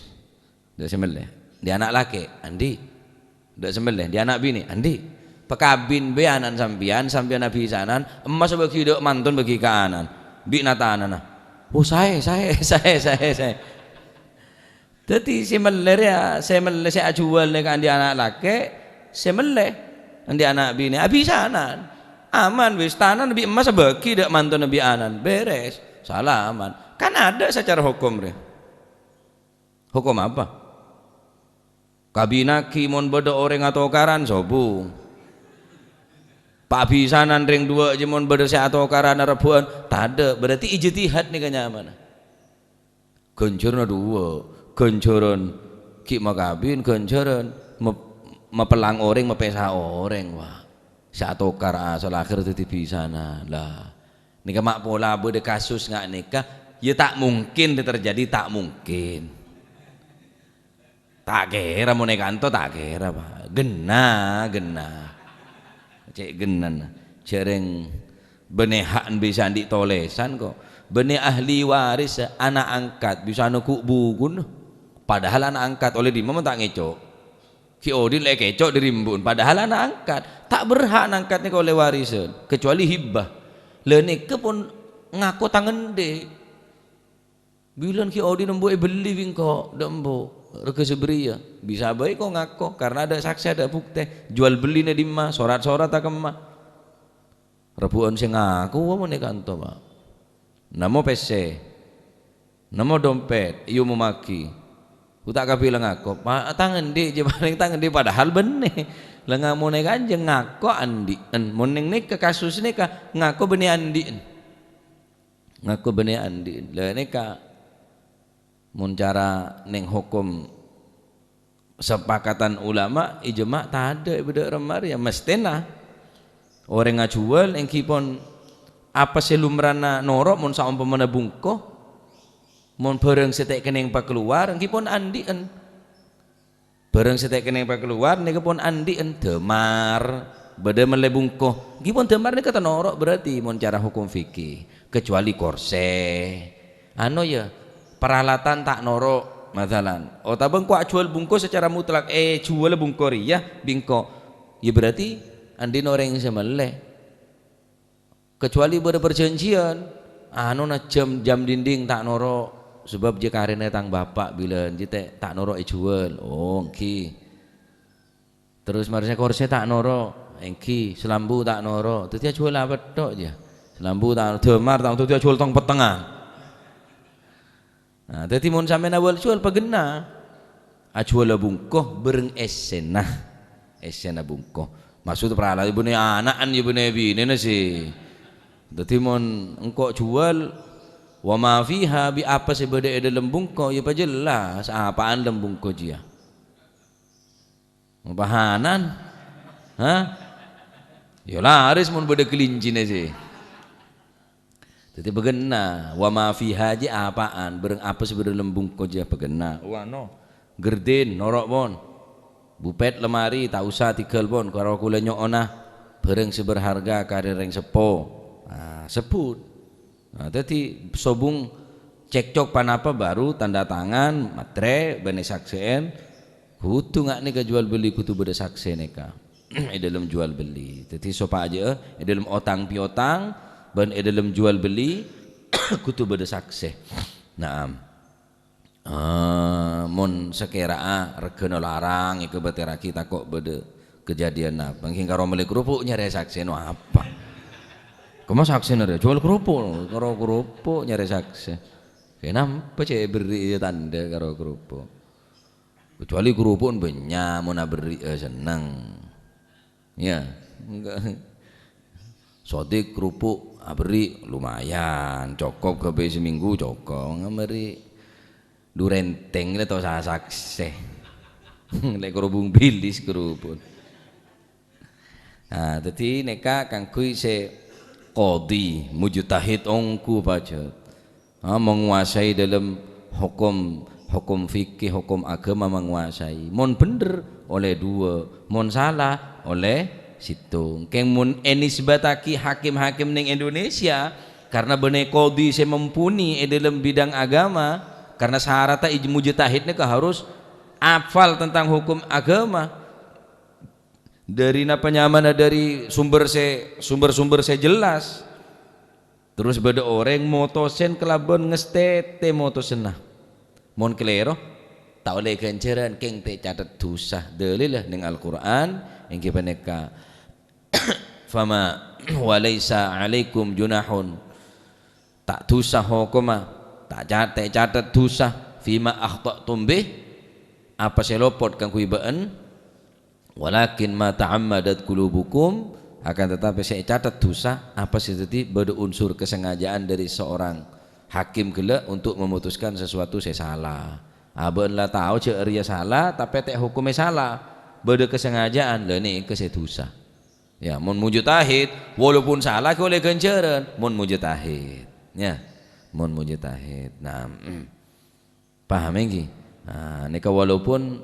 Dâ' sè mellè. Dâ' ana' lakè', andi'. Dâ' sè mellè, dâ' ana' binè', andi'. Pakabin bhâi ana'na sampèyan, sampèyan abhisanan, emmas bâgi dâ' mantona bâgi ka ana'na. Bi' na-tanana. Oh, saè, saè, saè, saè, saè. Dhâddhi sè mellè rèya, sè mellè sè ajhuwâl nèka andi' ana' lakè', sè mellè andi' ana' binè', abhisanan. Aman wis, tanana bi' emmas bâgi dâ' mantona bi' ana'na, bèrès, salaman. Kan adâ' sacara hokom rè. Hokom apa? Kabinnaghi mon bâdâ orèng atokaran, sobung. Pabhisanan rèng duwâ' jâ mon bâdâ sè atokaran arebbhu'ân, tadâ', berarti ijtihad nèka nyamana. Ghânjhârânna duwâ', ghânjhârân ghi' makabin, ghânjhârân map-, mapèlang orèng, mapèsa orèng, wa. Sè atokar asal akhèr dhâddhi bhisanan. Lah, nèka ma' pola bâdâ kasus nga' nèka, ya ta' mungkin terjadi, ta' mungkin. Ta' kèra mon è kanto, ta' kèra, Pa'. Ghenna, ghenna. Cè' ghenna. Jhâreng bânnè hak bisa andi' tolèsan, ko'. Bânnè ahli waris, ana' angkat, bisa neggu' bukuna. Padahal ana' angkat, ollè dimma mon ta' ngèco'? Ghi' odi' la èkèco' dâri embu'na, padahal ana' angkat. Ta' berhak ana' angkat nèka ollè warisan, kecuali hibah. La nèka pon ngako tang andi'. Bilân ghi' odi' embu' èbelli bi' engko' dâ' embu', règhâ sabâriyâ. Bisa bhâi ko' ngako, karena adâ' saksè, adâ' buktè. Jual bellina dimma, sorat-soratta kemma. Rebbhu'ân sè ngako, wa, mon è kanto, Pa'. Nemmo pèssè, nemmo dompet, èomommaghi. Ku ta' kabilang ngako, Pa', tang andi', jâ palèng tang andi', padahal bânnè. La ngamon è kanjeng ngako andi'en. Mon neng nèka, kasus nèka, ngako bânnè andi'en. Ngako bânnè andi'en. La nèka, mon cara neng hokom sepakatan ulama, ijma' tadâ' è bâdâ remma rèya. Mesthèna orèng ajuwâl èngghi pon apa sè lumrana noro' mon saompamana bungko, mon bhârâng sè ta' kennèng pakalowar, èngghi pon andi'en. Bhârâng sè ta' kennèng pakalowar nèka pon andi'en, dâmar, bâdâ mellè bungko. Èngghi pon dâmar nèka ta' noro' berarti mon cara hokom fikih, kecuali korsè. Ano ya, peralatan ta' noro', masalan. Otabâ engko' ajuwâl bungko secara mutlak, eh, juwâl bungko rèya, bi' engko'. Ya berarti andi'en orèng sè mellè. Kecuali bâdâ parjhânjhiyân, anona jam, jam dinding ta' noro', sabâb jâ karèna tang bapa' bilân, jâ ta', ta' noro' èjuwâl. Oh, èngghi. Terros marè sè korsè ta' noro', èngghi. Salambu ta' noro', dhâddhi ajuwâl apa tok, jâ. Salambu ta', dâmar ta', dhâddhi ajuwâl tong-pettengngan. Nah, dhâddhi mon sampèyan awal juwâl, paghenna. Ajuwâlâ bungko bhâreng essèna. Essèna bungko. Maksud paralatan bânnè ana'en ya bânnè binèna sè. Dhâddhi mon engko' juwâl, wa ma fiha, bi' apa sè bâdâ è dâlem bungko, ya pajelas apa'an dâlem bungko jiyâ. Pahanan? Hah? Ya laris mon bâdâ kelincina sè. Dhâddhi paghenna, wa ma fiha jiyâ apa'an, bhâreng apa sè bâdâ dâlem bungko jiyâ paghenna. Oh, ano, gerdin, noro' pon. Bupet lemari, ta' osa tèghâl pon, karo kaulâ nyo'ona bhâreng sè berharga ka rèng-rèng seppo. Ah, sebbhut. Nah, dhâddhi sobung cekcok panapa baru tanda tangan, matrè, bânnè saksè'en, kodhu nga' nèka juwâl bellè kodhu bâdâ saksè nèka è dâlem juwâl bellè. Dhâddhi sopajâ è dâlem otang piotang bân è dâlem juwâl bellè kodhu bâdâ saksè. Naam. Eh, mon sakèra'a règhâna larang èkabâtèrraghi tako' bâdâ kajhâdhiyân apa? Èngghi karo mellè kerupuk nyarè saksè, no apa? Kemma saksèna rè, juwâl kerupuk, karo kerupuk nyarè saksè. Kenapa cè' èberri' tandhâ karo kerupuk? Kecuali kerupuk bânnya', mon aberri', eh, senneng. Ya, enggak. Sodik kerupuk aberri' lumayan, cokop ghâbây seminggu cokop, ngaberri' du rèntèng lè to sa-, saksè. Lè' kerubung bilis kerubung. Nah, dhâddhi nèka kaangghuy sè qadhi, mujtahid ongghu pajhât. Ah, menguasai dalam hukum, hukum fikih, hukum agama menguasai. Mon bhendher, ollè duwâ'. Mon sala, ollè sèttong. Kèng mon ènisbataghi hakim-hakim neng Indonesia, karena bânnè qadhi sè mumpuni è dalam bidang agama, karena syarat ij-, mujtahid nèka harus hafal tentang hukum agama. Dhâri napa nyamana? Dhâri sumber sè, sumber-sumber sè jelas. Terros bâdâ orèng motosèn kalabân ngastètè motosènna. Mon kalèro, ta' ollè ghânjhârân, kèng ta' ècatet dhusa. Dalilla neng Al-Qur'an, èngghi panèka, "Fama wa laisa 'alaikum junahun." Ta' dhusa hokomma, ta' ca-, ta' ècatet dhusa, "fima akhta'tum bih," apa sè lopot kaangghuy bâ'ân, "walakin ma ta'ammadat qulubukum," akan tetapi sè ècatet dhusa, apa sè dhâddhi bâdâ unsur kesengajaan dhâri seorang hakim ghellâ' untuk memutuskan sesuatu sè sala. Abâ'na la tao jâ' rèya sala, tapè ta' hokomma sala. Bâdâ kesengajaan, la nèka sè dhusa. Ya, mon mujtahid, walaupun sala, ghi' ollè ghânjhârân. Mon mujtahid. Ya, mon mujtahid. Nah, mm. Paham èngghi? Nah, nèka walaupun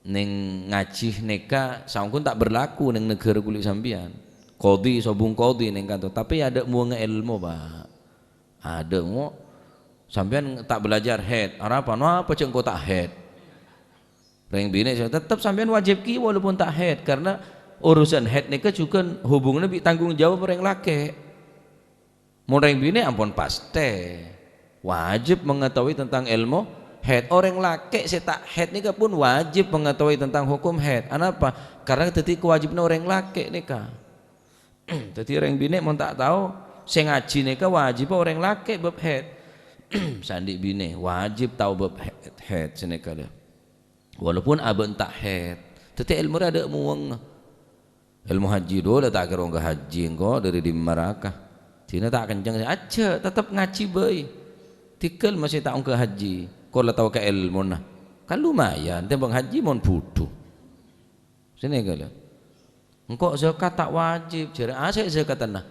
neng ngajhi nèka saongghuna ta' berlaku neng naghârâ kulâ sampèyan. Qadhi, sobung qadhi neng kanto. Tapè adâ' muwângnga èlmo, Pak. Adâ' mo-, sampèyan ta' belajar haid. Arapa? Napa jâ' engko' ta' haid? Rèng binè' sè tetep sampèyan wajib ki walaupun ta' haid, karena urusan haid nèka jhughân hubunganna bi' tanggung jawab orèng lakè'. Mon rèng binè' ampon pastè wajib mengetahui tentang èlmo haid. Orèng lakè' sè ta' haid nèka pun wajib mengetahui tentang hukum haid. Anapa? Karena dhâddhi kewajibanna orèng lakè' nèka. Dhâddhi rèng binè' mon ta' tao, sè ngajhi nèka wajibhâ orèng lakè' bab haid. Sè andi' binè' wajib tao bab haid, haid sè nèka lè. Walaupun abâ'na ta' haid, dhâddhi èlmo rèya adâ' muwângnga. Èlmo hajji dhu la ta' kèra ongghâ hajji engko' dhâri dimma raka. Dinah ta' kenceng, ajjhâ' tetep ngajhi bhâi. Tèghâl masè ta' ongghâ hajji, ko' la tao ka èlmona. Kan lumayan, tèmbhâng hajji mon budhu. Sè nèka lho. Engko' zakat ta' wajib, jârèya asè' zakatanna.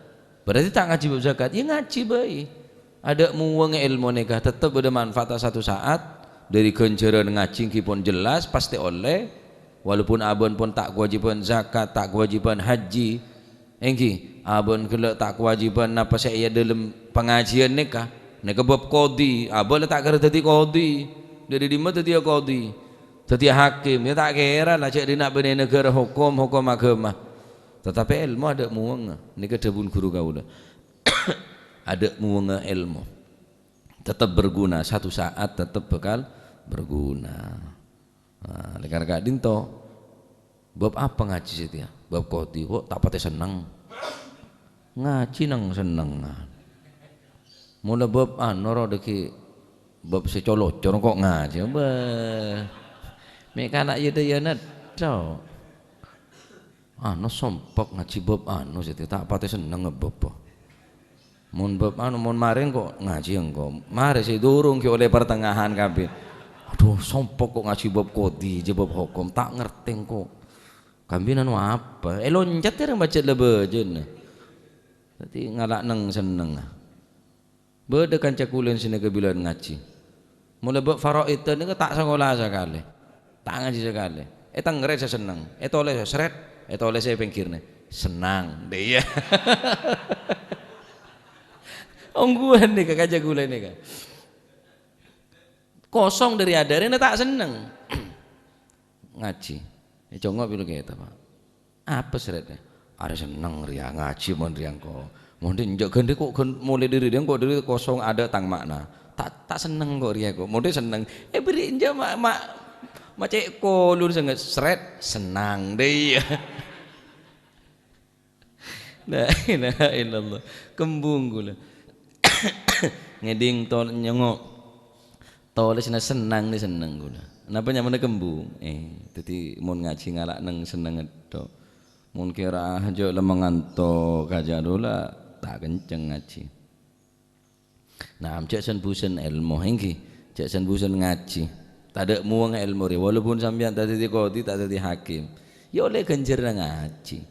Berarti ta' ngajhi bab zakat, ya ngajhi bhâi. Adâ' muwângnga èlmo nèka, tetep bâdâ manfaat satu saat. Dhâri ghânjhârân ngajhi ènggi pon jelas, pastè ollè. Walaupun abâ'na pon ta' kawâjibhân zakat, ta' kawâjibhân hajji. Ènggi, abâ'na ghellâ' ta' kawâjibhân napa sè è dâlem pangajhiyân nèka. Nèka bab qadhi, abâ' la ta' kèra dhâddhi qadhi. Dhâri dimma dhâddhiyâ qadhi? Dhâddhiyâ hakim, ya ta' kèra la jâ' dinna' bânnè naghârâ hokom, hokom aghâma. Tatapè èlmo adâ' muwângnga. Nèka dhâbuna ghuru kaulâ. Adâ' muwângnga èlmo. Tetep berguna, satu saat tetep bakal berguna. Nah, lèkar ka'dinto. Bab apa ngajhi satèya? Bab qadhi. Kok ta' patè senneng. Ngajhi neng-sennengngan. Mula bab anu ro dhâggi' bab sè colo-colo kok ngajhi. Bâh. Mè' kana' yâ-dâyâna tho. Anu sompek ngajhi bab anu satèya, ta' patè senneng bab. Mon bab anu, mon marè engko' ngajhi engko'. Marè sè durung ghi' ollè partengahan kabbhi. Adhu, sompek kok ngajhi bab qadhi, jâ bab hokom, ta' ngartè engko'. Kabbhi anu apa? Èloncat èrèng bâjâ la bâjâna. Dhâddhi ngala' neng-senneng. Bâdâ kanca kaulâ sè nèka bilân ngajhi. Mula bab faraidhân nèka ta' sakola sakalè. Ta' ngajhi sakalè. Ètèngrè sè senneng. Ètolès sè srèt. Ètolès sè pèngghirna. Sennang. Iyâ. Ongghuwân nèka kanca kaulâ nèka. Kosong dhâri adârèna ta' senneng. Ngajhi. Ècongo' bilâ kèta, Pak. Apa srètna? Arè senneng rèya ngajhi mon rèya engko'. Mon dhâ' enjâ' ghândhi kok ghân-, molè dhâri rèya engko' dhâri kosong adâ' tang ma'na. Ta', ta' senneng kok rèya kok. Mon dhâ' senneng. Èberri' enjâ' ma', ma', ma' cè' kolor sanget srèt, sennang dhâ' iyâ. La ilaha illallah. Kembung kaulâ. Ngèdhing tol nyongo'. Tolèsna sennang nè senneng kaulâ. Napa nyamana kembung? Eh, dhâddhi mon ngajhi ngala' neng-senneng tho. Mon kèra jâ' la manganto kajâ' dhu la ta' kenceng ngajhi. Nah, jâ' sen-bhusen èlmo, ènggi. Jâ' sen-bhusen ngajhi. Tadâ' mowangnga èlmo rèya, walaupun sampèyan ta' dhâddhi qadhi, ta' dhâddhi hakim. Ya ollè ghânjhârânna ngajhi.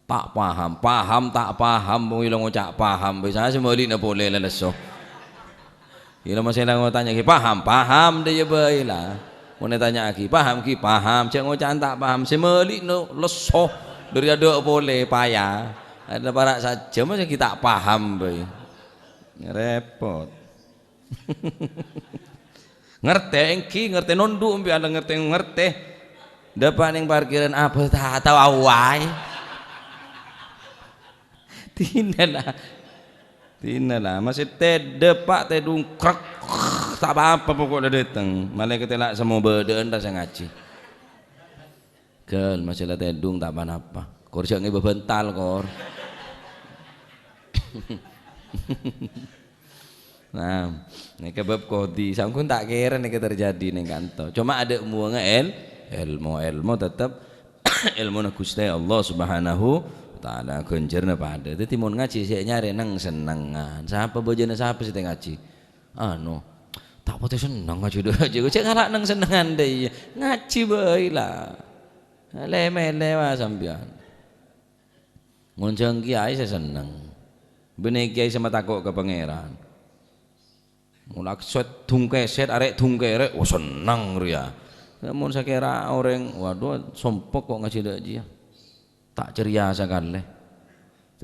Ta' paham, paham, ta' paham, wong ila ngoca' paham, bhâi sè mali'na polè la lesso. Ila masè la ngotanya'aghi, paham, paham, dhâ' iyâ bhâi la. Mon ètanya'aghi, paham ghi, paham, jhâ' ngoca'an ta' paham, sè mali'na lesso, dhâri adâ' polè, paya. Adâ' para' sajjhâm, masa ghi ta' paham bhâi. Repot. Ngartè, èngghi, ngartè nondhu', embi' ala ngartè, ngartè. Dâpa' neng parkiran, apa ta' tao awaè. Dinala. Dinala. Masè tè-, dâpa' tèdung, krek, ta' pa-apa pokok la dâteng. Malaèkat la semmo bâdâ'ân rasa ngajhi. Ghâl, masè la tèdung ta' pa-napa. Kor jhâ' ngèbâ bântal, kor. Nah, nèka bab qadhi. Saongghuna ta' kèra nèka terjadi neng kanto. Coma adâ' mowangnga èl-, èlmo, èlmo tetep èlmona Ghustè Allah Subhanahu wa Ta'ala, ghânjhârânna padâ. Dhâddhi mon ngajhi sè nyarè neng-sennengngan. Sapa bâjâna sapa sè ta' ngajhi? Anu, ta' patè senneng ngajhi dhâ', jhâ' ngala' neng-sennengngan dhâ' iyâ. Ngajhi bhâi la. Lè-mèlè wa sampèyan. Ngonjhâng kèyaè sè senneng. Bânnè kèyaè sè matako' ka Pangèran. Mola sèt dhungkèsèt, arè' dhungkèrè', wah, senneng rèya. Mon sakèra orèng, "Waduh, sompek kok ngajhi dhâ' jiyâ." Ta' ceria sakalè.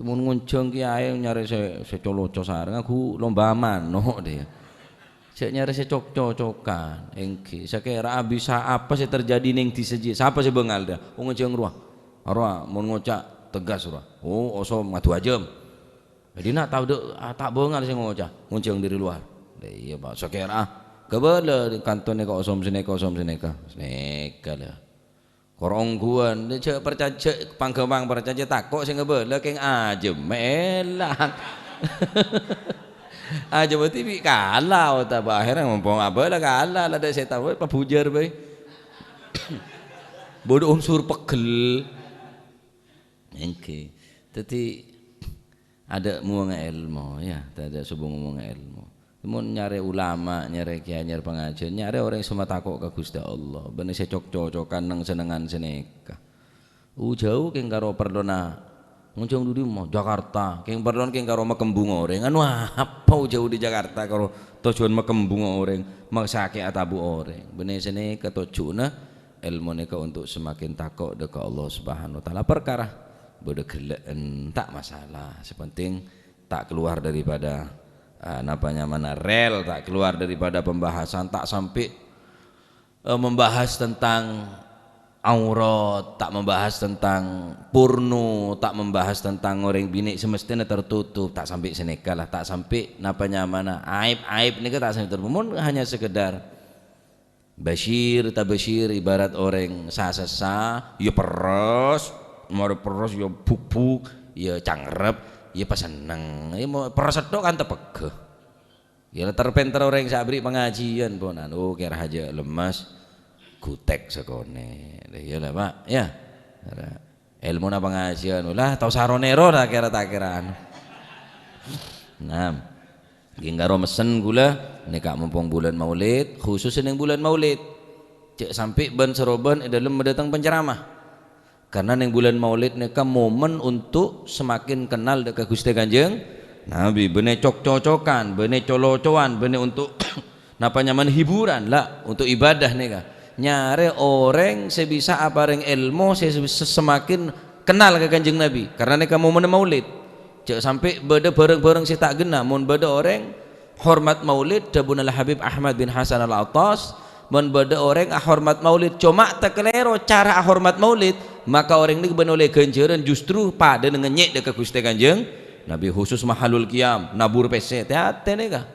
Mon ngonjhâng kèyaè nyarè sè, sè co-loco sareng, ghu lomba mano' dhâ'. Jhâ' nyarè sè cok-cocokan, èngghi. Sakèra bisa apa sè terjadi neng dhisa jiyâ? Sapa sè bângal dhâ'? Oh, ngonjhâng rowa. Rowa, mon ngoca' tegas rowa. Oh, Osom ngadu ajâm. Dhina tao dhâ', ah, ta' bângal sè ngoca', ngonjhâng dhâri lowar. Lah iyâ, Pak, sakèra. Kabâlâ kanto nèka Osom sanèka, Osom sanèka. Sanèka la. Kor ongghuwân, jhâ' parcajâ, pang-ghâmpang parcajâ, tako' sè ngabâlâ kèng ajâm, èlang. Ajâm berarti bi' kala, otabâ akhèrra mompong abâlâ kala, la dâ' sètan, wè, pabujâr bhâi. Bâdâ unsur pegghel. Èngghi. Dhâddhi, adâ' mowangnga èlmo, ya, tadâ' sobung mowangnga èlmo. Mon nyarè ulama, nyarè kèyaè, nyarè pangajiân, nyarè orèng sè matako' ka Ghustè Allah, bânnè sè cok-cocokan neng-sennengngan sanèka. U jhâu kèng karo parlona ngonjhâng dhu dimma, Jakarta, kèng parlona kèng karo makembung orèng. Anu apa u jhâu dâri Jakarta karo tojjhuwân makembung orèng, masakè' atabu orèng. Bânnè sanèka tojjhuna èlmo nèka untuk semakin tako' dhâ' ka Allah Subhanahu wa Ta'ala. Parkara bâdâ ghellâ'ân, ta' masalah. Sè penting ta' keluar daripada, eh, napa nyamana, rel, ta' keluar daripada pembahasan, ta' sampè', eh, membahas tentang aurat, ta' membahas tentang porno, ta' membahas tentang orèng binè' sè mestèna tertutup, ta' sampè' sanèka la, ta' sampè' napa nyamana, aib-aib nèka ta' sampè' tertutup. Mon hanya sekedar Basyir, tabasyir, ibarat orèng sasessa, ya perres, marè perres ya buk-buk, ya cangrep, ya pasenneng. Ya mo-, perres tok kan tepegghâ. Ya ter-pènter orèng sè aberri' pangajiân, ponan. Oh, kèra hajâ' lemmes, gutèk sakonè'. Lah, iyâ la, Pak, ya. Èlmona pangajiân, lah, tao saronèro ta' kèra-, ta' kèra anu. Nah, ghi' karo messen ghulâ, nèka mompong bulân Maulid, khusus neng bulân Maulid. Jhâ' sampè' bân-sarobân è dâlem madâteng penceramah. Karna neng bulân Maulid nèka momen untuk semakin kenal dâ' ka Ghustè Kanjeng Nabi. Bânnè cok-cocokan, bânnè co-locowan, bânnè untuk napa nyamana hiburan, la, untuk ibadah nèka. Nyarè orèng sè bisa aparèng èlmo sè se-, semakin kenal ka Kanjeng Nabi, karna nèka momenna Maulid. Jhâ' sampè' bâdâ bhârâng-bhârâng sè ta' ghenna. Mon bâdâ orèng hormat Maulid, dhâbuna Al-Habib Ahmad bin Hasan Al-Attas, mon bâdâ orèng ahormat Maulid, coma takalèro cara ahormat Maulid, maka orèng nèka bân ollè ghânjhârân justru padâna ngènyè' dâ' ka Ghustè Kanjeng Nabi, khusus Mahallul Qiyam, nabur pèssè. Tè-atè nèka.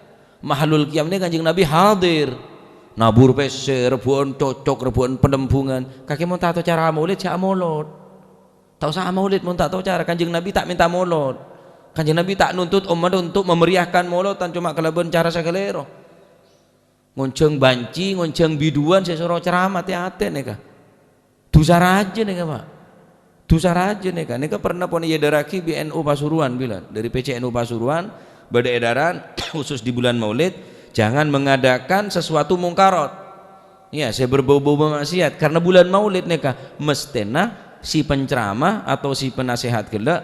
Mahallul Qiyam nèka Kanjeng Nabi hadir. Nabur pèssè, rebbhu'ân cocok, rebbhu'ân palembungan. Kakè mon ta' tao cara amolod, jhâ' amolod. Ta' osa amolod mon ta' tao cara. Kanjeng Nabi ta' mènta molod. Kanjeng Nabi ta' nuntut ommat untuk memeriahkan molodan coma kalabân cara sè kalèro. Ngonjhâng banci, ngonjhâng biduan sè soro ceramah, tè-atè nèka. Dhusa rajâ nèka, Pak. Dhusa rajâ nèka. Nèka pernah pon èyadarraghi bi' N U Pasuruan bilân. Dâri P C N U Pasuruan, bâdâ èdaran khusus di bulan Maulid, jangan mengadakan sesuatu mungkarat. Iyâ, sè berbau-bau ma'siyat. Karna bulân Maulid nèka, mesthèna si penceramah atau si penasehat ghellâ'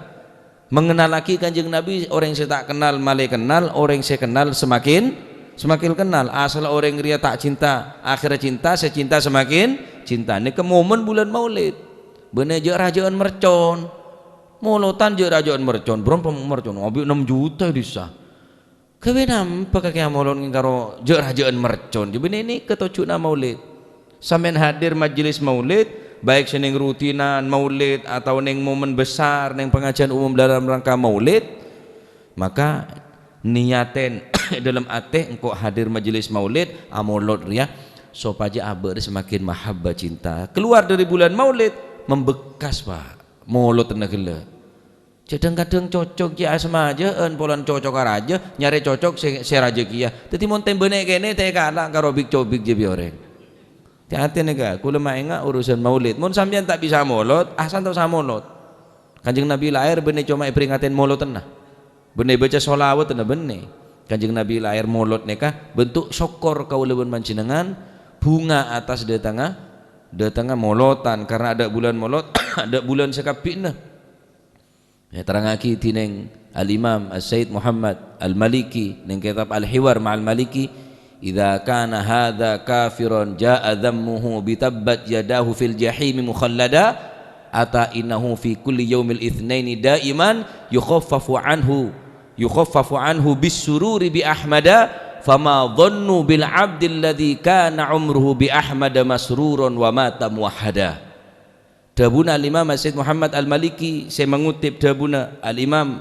mengenalaghi Kanjeng Nabi, orèng sè ta' kennal malè kennal, orèng sè kennal semakin, semakin kennal. Asal orèng rèya ta' cinta, akhèrra cinta, sè cinta semakin cinta. Nèka momen bulân Maulid. Bânnè jâ'-rajâ'ân mercon. Molotan jâ'-rajâ'ân mercon, bârâmpa mercon? Abbhi' ennem juta è dhisa. Ghâbây napa kakè amolot ngèng karo jâ'-rajâ'ân mercon? Jâ' bânnè nèka tojjhuna Maulid. Sampèyan hadir majelis Maulid, baik sè nèng rutinan Maulid atau nèng momen besar, nèng pangajiyân umum dalam rangka Maulid, maka niyatèn dalam atè engko' hadir majelis Maulid, amolot rèya, sopajâ abâ' rè semakin mahabbah cinta. Keluar dari bulan Maulid, membekas, Pak. Molodhânna ghellâ'. Jhâ' dhâng-kadhâng cocok jiyâ asmajâ'ân, polana cocok ka rajâ, nyarè cocok sè, sè rajâ kèya. Dhâddhi mon tèmbhânè kènè, ta' èkala' karo bik-cobik jiyâ bi' orèng. Tè-atè nèka, kaulâ maènga' urusan maulid. Mon sampèyan ta' bisa molod, asal ta' osa molod. Kanjeng Nabi laèr bânnè coma èparèngatè molodhânna. Bânnè èbâca sholawatânna bânnè. Kanjeng Nabi laèr molod nèka bentuk sokkor kaulâ bân panjhennengngan, bhunga atas dâtengnga, dâtengnga molotan, karna adâ' bulân molod, adâ' bulân sakabbhina. Èterrangngaghi dhinèng Al-Imam As-Sayyid Muhammad Al-Maliki nèng kètab Al-Hiwar Ma'al Maliki, "Idza kana hadza kafiran ja'a dzammuhu bi tabbat yadahu fil jahimi mukhallada, ata innahu fi kulli yaumil itsnaini daiman yukhaffafu anhu, yukhaffafu anhu bis sururi bi Ahmada, fama dhannu bil abdil ladzi kana umruhu bi Ahmada masruran wa mata muwahhada." Dhâbuna Al-Imam As-Sayyid Muhammad Al-Maliki sè mangutip dhâbuna Al-Imam,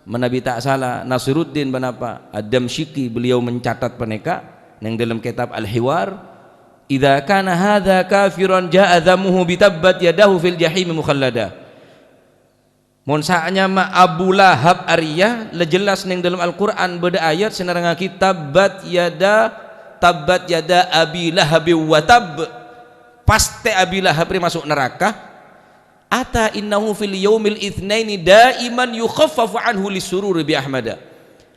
manabi ta' sala, Nasiruddin ponapa Ad-Damsyiki, beliau mencatat panèka nèng dâlem kètab Al-Hiwar, "Idza kana hadza kafiran ja'a dzammuhu bi tabbat yadahu fil jahimi mukhallada." Mon sanyama Abu Lahab arèya, la jelas nèng dâlem Al-Qur'an bâdâ ayat sè nerrangngaghi, "Tabbat yada, tabbat yada Abi Lahabi wa tabb." Pastè Abi Lahab rè maso' naraka. "Ata innahu fil yaumil itsnaini daiman yukhaffafu anhu lis sururi bi Ahmada."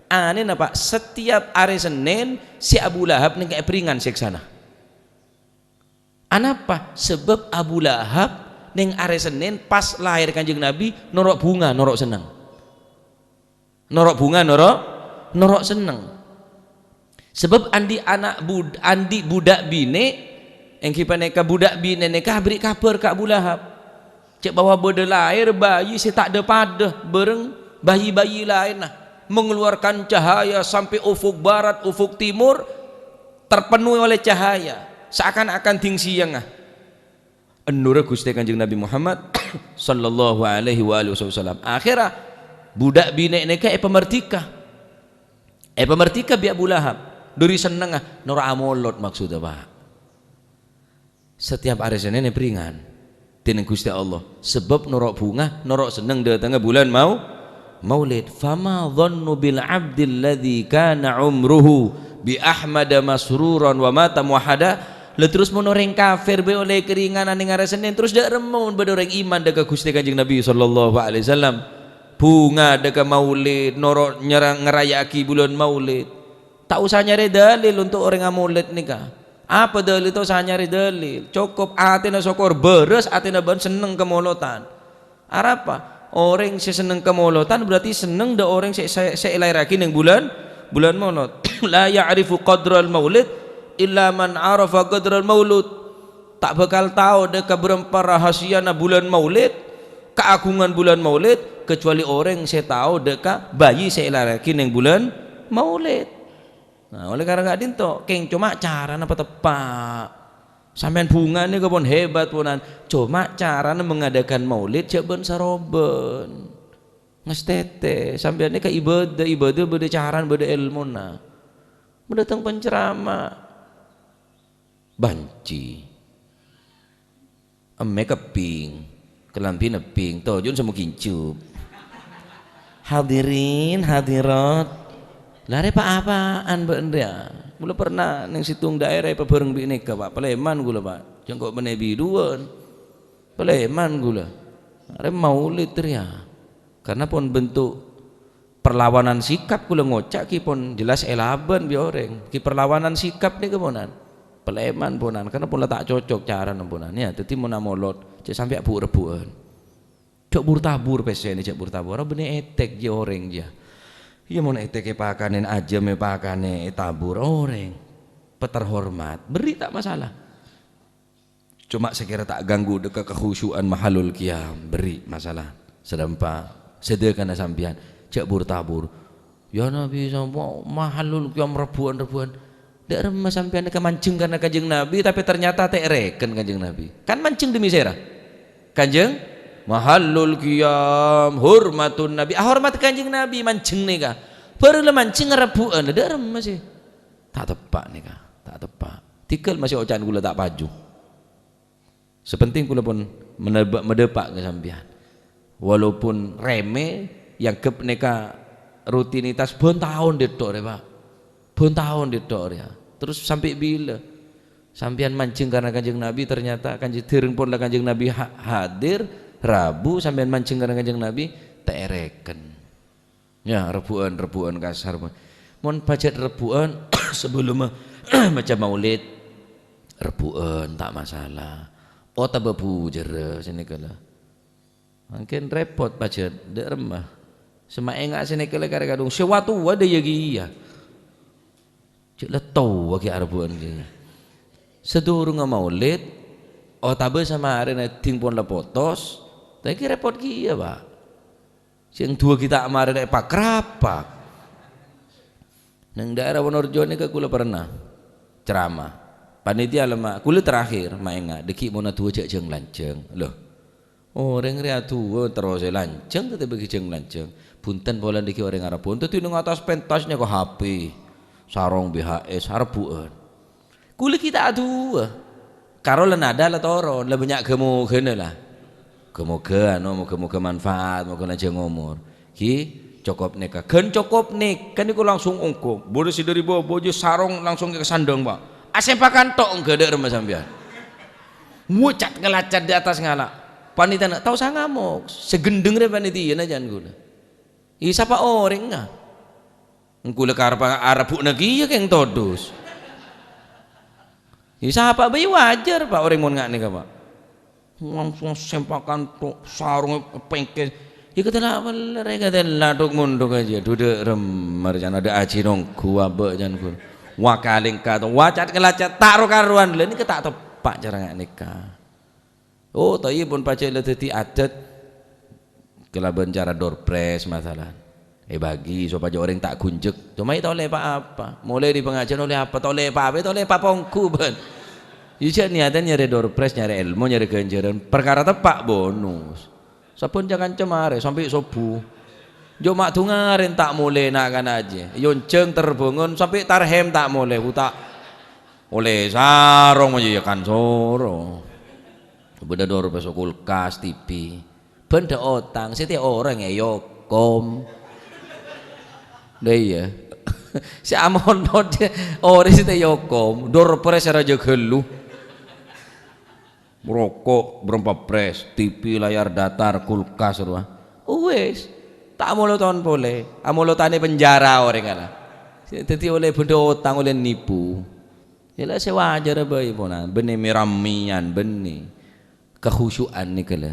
Anèna, Pak, setiap arè Sennèn sè Abu Lahab nèng èparèngan sèksana. Anapa? Sabâb Abu Lahab nèng arè Sennèn pas laèr Kanjeng Nabi noro' bhunga, noro' senneng. Noro' bhunga, noro', noro' senneng. Sabâb andi' ana' bud-, andi' budhâk binè', èngghi panèka budhâk binè' nèka aberri' kabhâr ka Abu Lahab. Cè' bahwa bâdâ laèr bayi sè ta' dhâ-padâ bâreng bayi-bayi laènna, mengeluarkan cahaya sampai ufuk barat, ufuk timur, terpenuhi oleh cahaya, seakan-akan dhing sèyang, ah. Ènurra Ghustè Kanjeng Nabi Muhammad sallallahu alaihi wa alihi wasallam. Akhèrra, budhâk binè' nèka èpamardhika. Èpamardhika bi' Abu Lahab. Dâri sennengnga, noro' amolod maksoddhâ, Pak. Setiap arè Sennèn èparèngan dhinèng Ghustè Allah, sabâb noro' bhunga, noro' senneng dâtengnga bulân mau-, Maulid. "Fama dhannu bil abdil ladzi kana umruhu bi Ahmada masruran wa mata muwahhada." Lah terros mon orèng kafir bhâi ollè èkarèngan nèng arè Sennèn, terros dâ' remma mon bâdâ orèng iman dâ' ka Ghustè Kanjeng Nabi sallallahu alaihi wasallam, bhunga dâ' ka Maulid, noro' nyerang ngaraya'aghi bulân Maulid. Ta' osa nyarè dalil onto' orèng amoled nèka. Apa dalil? Ta' osa nyarè dalil. Cokop atèna sokor, bârâs atèna bân senneng ka molotan. Arapa? Orèng sè senneng ka molotan berarti senneng dâ' orèng sè, sè, sè èlaèrraghi nèng bulân, bulân Molod. "La ya'rifu qadral maulid illa man arafa qadral maulud." Ta' bhâkal tao dâ' ka bârâmpa rahasiyana bulân Maulid, kaagungan bulân Maulid, kecuali orèng sè tao dâ' ka bayi sè èlaèrraghi nèng bulân Maulid. Nah, oleh karena ka'dinto, kèng coma carana pateppa'. Sampèyan bhunga nèka pon hebat ponan. Coma carana mengadakan maulid jhâ' bân-sarobân. Ngastètè, sampèyan nèka ibadah, ibadah bâdâ carana, bâdâ èlmona. Mon dâteng penceramah, banci. Emmè kepping, kalambhina pink, tojun sè moginjup. Hadirin, hadirat. Lah, rè pa-apaan bâ'na rèya? Kaulâ pernah nèng sèttong daerah èpabhâreng bi' nèka, Pak. Palèman kaulâ, Pak. Jhâ' engko' bânnè biduwân. Palèman kaulâ. Arè maulid rèya. Karena pon bentuk perlawanan sikap, kaulâ ngoca' ghi pon jelas èlabân bi' orèng. Ghi perlawanan sikap nèka ponan. Paleman ponan, karna pon la ta' cocok carana ponan, ya. Dhâddhi mon amolot, jhâ' sampè' bu'-rebbu'ân. Jhâ' bur-tabur pèssèna, jhâ' bur-tabur. Ora bânnè ètèk jiyâ orèng jiyâ. Iyâ, mon ètèk èpakanè, ajâm èpakanè, ètabur orèng. Paterhormat, berri' ta' masalah. Coma sakèra ta' ganggu dhâ' ka kakhusyu'an mahallul qiyam, berri' masalah. Sadâmpa, sadhâkana sampèyan, jhâ' bur-tabur. Ya Nabi, sapa mahallul qiyam rebbu'ân-rebbu'ân? Dâ' remma sampèyan nèka manjheng karna Kanjeng Nabi, tapè ternyata ta' èrèken Kanjeng Nabi. Kan manjheng demi sèra? Kanjeng? Mahallul qiyam, hurmatun Nabi. Ah, hormat Kanjeng Nabi, manjheng nèka. Bhuru la manjheng rebbu'ân, dâ' remma sè. Ta' teppa' nèka, ta' teppa'. Tèghâl masih oca'an kaulâ ta' paju. Sè pentèng kaulâ pon menebak-, madâpa' ka sampèyan. Walaupun remeh, èangghep nèka rutinitas bân taon dâ' tok rè, Pak. Bân taon dâ' tok rè, ya. Terus sampè' bilâ? Sampèyan manjheng karna Kanjeng Nabi, ternyata Kanjeng, dhâreng pon la Kanjeng Nabi ha-, hadir, Rabu, sampèyan manjheng karna Kanjeng Nabi, ta' èrèken. Ya, rebbu'ân, rebbu'ân kasar. Mon pajhât rebbu'ân, sabellunna maca maulid, rebbu'ân, ta' masalah. Otabâ bujârâ, sè nèka la. Mangkèn rèpot pajhât, dâ' remma. Sè maènga' sè nèka la karè kadhung, sè wa-towa dâ' iyâ kèya. Jhâ' la towa ghi' arebbu'ân kèya. Sadurungnga maulid, otabâ samarèna dhing pon la potos, ta' ghi' rèpot kèya, Pak. Sè duwâ' ghi' ta' marèna èpakrapak. Neng daerah Wonorejo nèka kaulâ pernah ceramah. Panitia lema, kaulâ terakhir maènga', dâgghi' monna duwâ' jhâ' jhâng-lanjhâng. Loh, orèng rè aduwâ terros è lanjhâng, tatè bâgi jhâng-lanjhâng. Bhunten polana dâgghi' orèng arebbu'ân. Dâddhi neng attas pentas nèka H P, sarong B H S, arebbu'ân. Kaulâ ghi' ta' aduwâ. Karo la nada la toron, la bânnya' ghâ-moghâna la. Ghâ-moghâ, anu, moghâ-moghâ manfaat, moghâ lanjhâng omor. Ghi, cokop nèka. Ghân cokop nèka nèko langsung ongghu. Bâdâ sè dâri bâbâ jhâ' sarong langsung èkasandhâng, Pak. Asèmpakan tok ongghu dâ' remma sampèyan. Mucat ngalacat di atas ngala'. Panitiana, "Ta' osa ngamok. Sè ghendheng rè panitiana, jhân kaulâ." Iyâ, sapa orèngnga? Engko' la karep arebbu'na kèya kèng todus. Iyâ, sapa bhâi wajar, Pak, orèng mon nga' nèka, Pak. Langsung sempakan tok, sarongngè pèngkè. Iyâ, kadella' beller, kadella' dhuk-mondhuk aja. Duduk remmer, can ada aji nonggu, abâ' can ghun. Wakalèngka to, wacat ngalacat, ta' ro-karowan. Lha, nèka ta' teppa' cara nga' nèka. Oh, thayyib, pon pajhât la dhâddhi adat kalabân cara door prize, masalan. Èbâgi sopajâ orèng ta' ghunjek. Coma ta' ollè pa-apa. Molaè dâri pangajiân ollè apa? Ta' ollè pa-apa, ta' ollè pa-apa ongghu, bân. Iyâ, jhâ' niyatan nyarè door prize, nyarè èlmo, nyarè ghânjhârân. Parkara teppa' bonus. Sabbhân ca-kanca marè sampè' sobbhu. Jhâ' ma' dungarèn ta' molè na'-kana' jiyâ. Yonjhâng terbângon sampè' tarhèm ta' molè, buta. Ollè sarong aja ya kan soro. Bâdâ door peso kulkas, T V. Bân dâ' otang, sè tè orèng èokom. Lha iyâ. Sè amonot orèng sè tè èokom, door prize raja ghâllu. Roko' bârâmpa prize, T V layar datar, kulkas rowa. Uwis, ta' amoloton polè, amolotan è penjara orèng ala. Dhâddhi ollè bâdâ otang, ollè nipu. Iyâ la sè wajar bhâi ponan, bânnè mè-rammèyan, bânnè. Kakhusyu'an nèka la.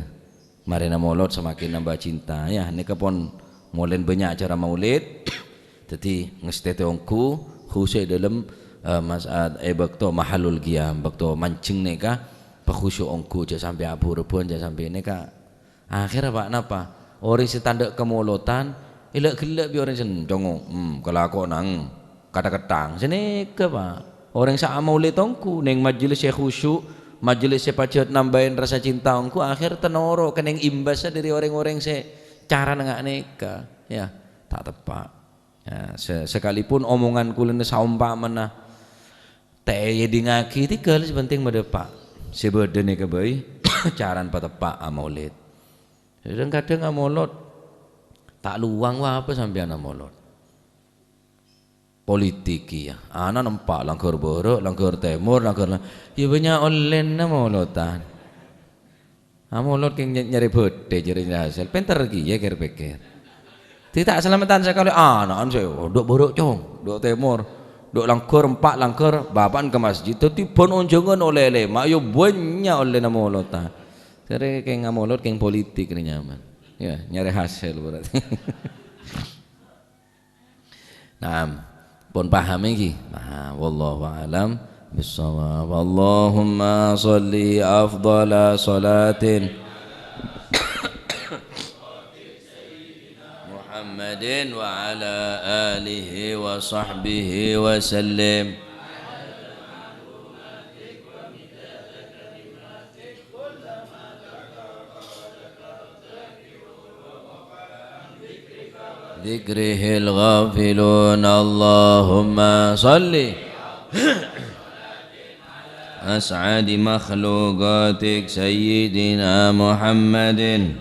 Marèna molot semakin nambah cinta, ya. Nèka pon molèn bânnya' acara maulid. Dhâddhi ngastètè ongghu, khusus è dâlem, eh, mas-, eh, è bâkto mahallul qiyam, bâkto manjheng nèka, pakhusu' ongghu, jhâ' sampè' abu-rebbhuwân, jhâ' sampè' nèka. Akhèrra, Pak, napa? Orèng sè tandhâ' kamolotan, ella'-ghellâ' bi' orèng sè ncongo', hmm, kalako'na, hmm, kata-ketang. Sè nèka, Pak. Orèng sè amaulid ongghu, neng majelis sè khusyuk, majelis sè pajhât nambâi rasa cinta ongghu, akhèr tenoro' kennèng imbâssa dâri orèng-orèng sè carana nga' nèka. Ya, ta' teppa'. Ya, se-, sekalipun omongan kulâna saompamana ta' èdingngaghi, tèghâl sè pentèng madâpa'. Sè bâdâ nèka bhâi, carana pateppa' amaulid. Kadhâng-kadhâng amolot, ta' lowang wa apa sampèyan amolot. Politik kèya. Ana nempa' langghâr bârâ', langghâr tèmor, langghâr la-, ya bânnya' ollèna molotan. Amolot kèng ny-, nyarè bhâdhâ jârèya hasèl. Pènter kèya kèr-pèkkèr. Dhâddhi ta' salameddhân sakalè ana'na sè, oh, dâ' bârâ', Cong, dâ' tèmor. Dhu' langghâr, empa' langghâr, bapa'na ka masjid. Dhâddhi bân onjhângan ollè lèma', ya bânnya' ollèna molodhâ. Jârèya kèng amolod, kèng politik rè nyaman. Ya, nyarè hasil berarti. Naam. Pon paham iki? Paham. Wallahu a'lam bissawab. Allahumma shalli afdhala shalatin Muhammadin wa ala alihi wa sahbihi wa sallim. Dzikrihil ghafilun. Allahumma shalli as'adi makhluqatik Sayyidina Muhammadin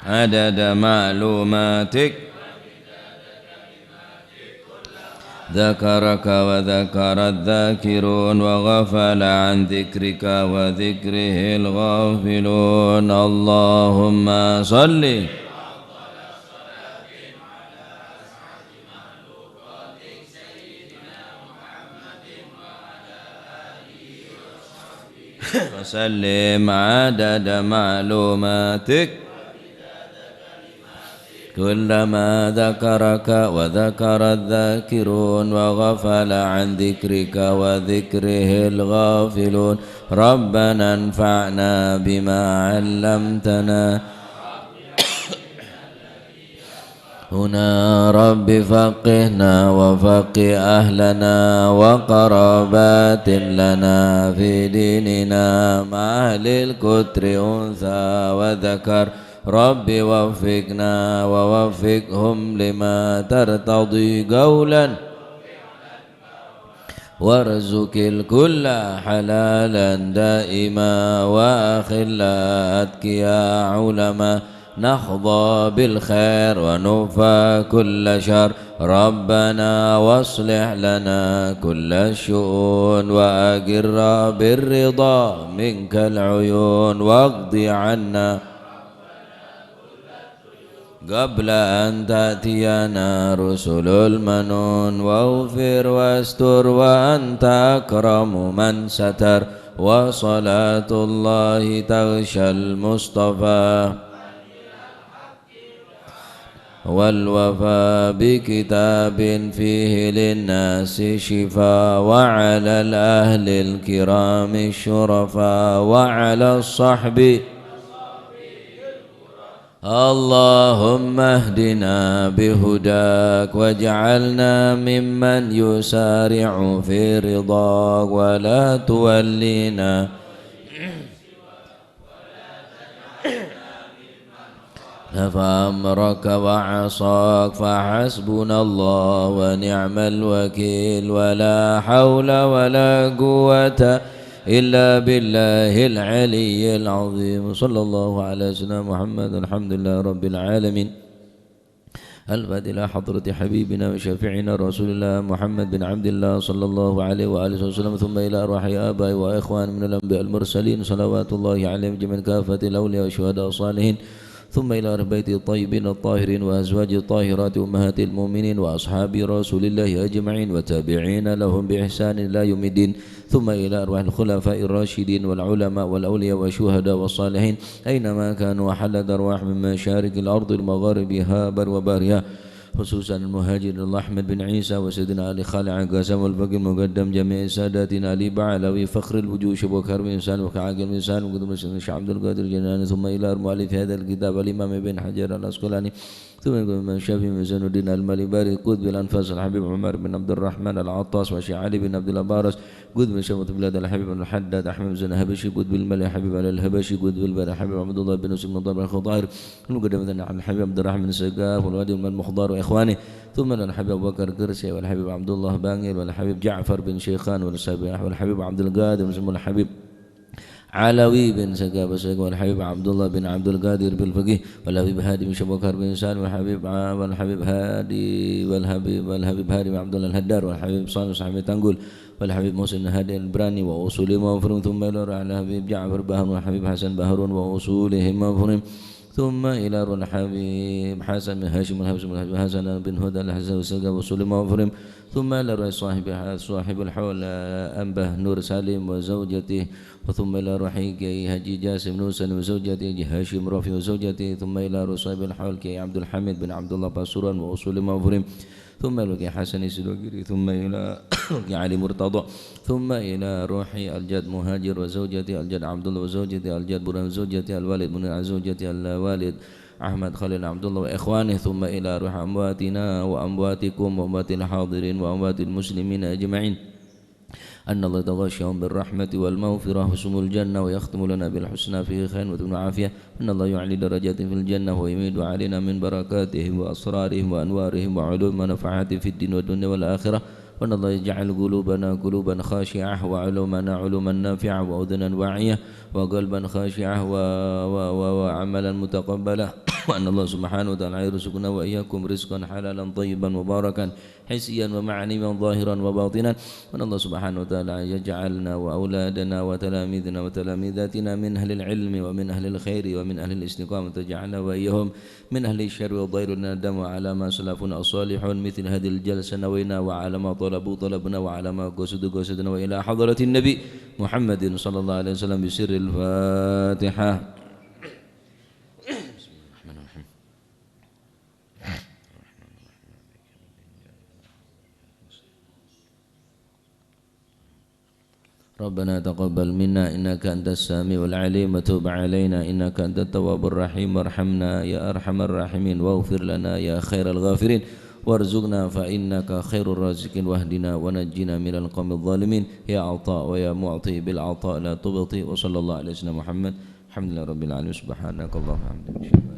adada ma'lumatik. Dzakaraka wa dzakaradz dzakirun wa ghafala an dzikrika wa dzikrihil ghafilun. Allahumma shalli wa sallim adada ma'lumatik. Kullama dzakaraka wa dzakaradzakirun wa ghafala an dzikrika wa dzikrihil ghafilun. Rabbana anfa'na bima 'allamtana. Huna Rabbi faqqihna wa faqqih ahlana wa qarabatin lana fi dinina ma ahlil qutri untha wa dzakar. Rabbi waffiqna wa waffiqhum lima tartadhi qaulan. Warzuqil kulla halalan daima wa akhilla atqiya ulama. Nahdha bil khair wa nufa kulla syarr. Rabbana waslih lana kulla syu'un wa aqirra bir ridha minkal uyun waqdi 'anna qabla an ta'tiyana rusulul manun, waghfir wastur wa anta akramu man satar, wa salatullahi taghsyal mustafa, wal wafa bi kitabin fihi linnasi syifa, wa 'ala ahlil kirami syurafa, wa 'ala sahbi. Allahumma ihdina bihudak waj'alna mimman yusari'u fi ridak wa la tuwallina nafa amraka wa asak fa hasbunallah wa ni'mal wakil wa la hawla wa la quwwata إلا بالله العلي العظيم. صلى الله على سيدنا محمد. الحمد لله رب العالمين. الفاتحة إلى حضرة حبيبنا وشفيعنا رسول الله محمد بن عبد الله صلى الله عليه وآله وسلم، ثم إلى أرواح آبائي وإخواني من الأنبياء المرسلين، صلوات الله عليهم جميعا كافة، الأولياء والشهداء والصالحين، ثم إلى أهل بيته الطيبين الطاهرين وأزواجه الطاهرات أمهات المؤمنين وأصحاب رسول الله أجمعين والتابعين لهم بإحسان إلى يوم الدين، ثم إلى أرواح الخلفاء الراشدين والعلماء والأولياء والشهداء والصالحين أينما كانوا وحلت أرواحهم من مشارق الأرض لمغاربها بر وبحرها، خصوصا المهاجر الله أحمد بن عيسى وسيدنا علي خالع قاسم والباقي المقدم جميع ساداتنا علي بعلوي فخر الوجود شبوك حرب إنسان وكعاقل إنسان وقدم السنة شيخ عبد القادر جناني، ثم إلى مؤلف هذا الكتاب الإمام ابن حجر العسقلاني، ثم إلى الإمام الشافعي زين الدين المالباري قطب الأنفاس الحبيب عمر بن عبد الرحمن العطاس والشيخ علي بن عبد الله بارس قطب شمس بلاد الحبيب الحداد أحمد بن زين الحبشي قطب المالي الحبيب علي الحبشي قطب البلاد الحبيب عبد الله بن مسلم بن طارق الخضير المقدم الحبيب عبد الرحمن السقاف والوادي المخضر وإخوانه، ثم الحبيب أبو بكر قرسي والحبيب عبد الله بانجل والحبيب جعفر بن شيخان والحبيب عبد القادر بن سمو الحبيب علوي بن سقاف السقاف والحبيب عبد الله بن عبد القادر بالفقيه والحبيب هادي بن شبكر بن سالم والحبيب ع-، والحبيب هادي والحبيب، والحبيب هادي بن عبد الله الهدار والحبيب صالح صاحب تنقل والحبيب محسن هادي البراني وأصولهم وفروعهم، ثم إلى روح الحبيب جعفر بهرون والحبيب حسن بهرون وأصولهم وفروعهم. ثم إلى روح الحبيب حسن بن هاشم، الحسن بن هاشم، حسن بن هدى، الحسن بن سقا، وسلم وفرم. ثم إلى روح صاحب، صاحب الحول، أنبه نور سليم وزوجته. وثم إلى روح كي حاجي جاسم نور سليم وزوجته، حاجي هاشم رافي وزوجته. ثم إلى روح صاحب الحول كي عبد الحميد بن عبد الله باسوران، وسلم وفرم. ثم إلى كي حسن السدوغيري، ثم إلى كي علي مرتضى، ثم إلى روح الجد مهاجر وزوجته، الجد عبد الله وزوجته، الجد برهان وزوجته، الوالد منير وزوجته، الوالد أحمد خليل عبد الله وإخوانه، ثم إلى روح أمواتنا وأمواتكم وأموات الحاضرين وأموات المسلمين أجمعين. أن الله يتغشاهم بالرحمة والمغفرة ويسكنهم الجنة ويختم لنا بالحسنى في خير وطب وعافية. أن الله يعلي درجاتهم في الجنة ويمد علينا من بركاتهم وأسرارهم وأنوارهم وعلوم ونفحاتهم في الدين والدنيا والآخرة. وأن الله يجعل قلوبنا قلوبا خاشعة وعلومنا علوما نافعة وأذنا واعية وقلبا خاشعة و-، و-، و-، وعملا متقبلا. وأن الله سبحانه وتعالى يرزقنا وإياكم رزقا حلالا طيبا مباركا حسيا ومعنويا ظاهرا وباطنا. وأن الله سبحانه وتعالى يجعلنا وأولادنا وتلاميذنا وتلاميذاتنا من أهل العلم ومن أهل الخير ومن أهل الاستقامة، وتجعلنا وإياهم من أهل الشر والضير والندم على ما سلفنا الصالحون مثل هذه الجلسة نوينا وعلى ما طلبوا طلبنا وعلى ما قصدوا قصدنا وإلى حضرة النبي محمد صلى الله عليه وسلم بسر الفاتحة. بسم الله الرحمن الرحيم. ربنا تقبل منا إنك أنت السميع العليم، وتب علينا إنك أنت التواب الرحيم، وارحمنا يا أرحم الراحمين، واغفر لنا يا خير الغافرين، وارزقنا فإنك خير الرازقين، واهدنا ونجنا من القوم الظالمين، يا عطاء ويا معطي بالعطاء لا تبطي. وصلى الله على سيدنا محمد. الحمد لله رب العالمين. سبحانك اللهم وبحمدك.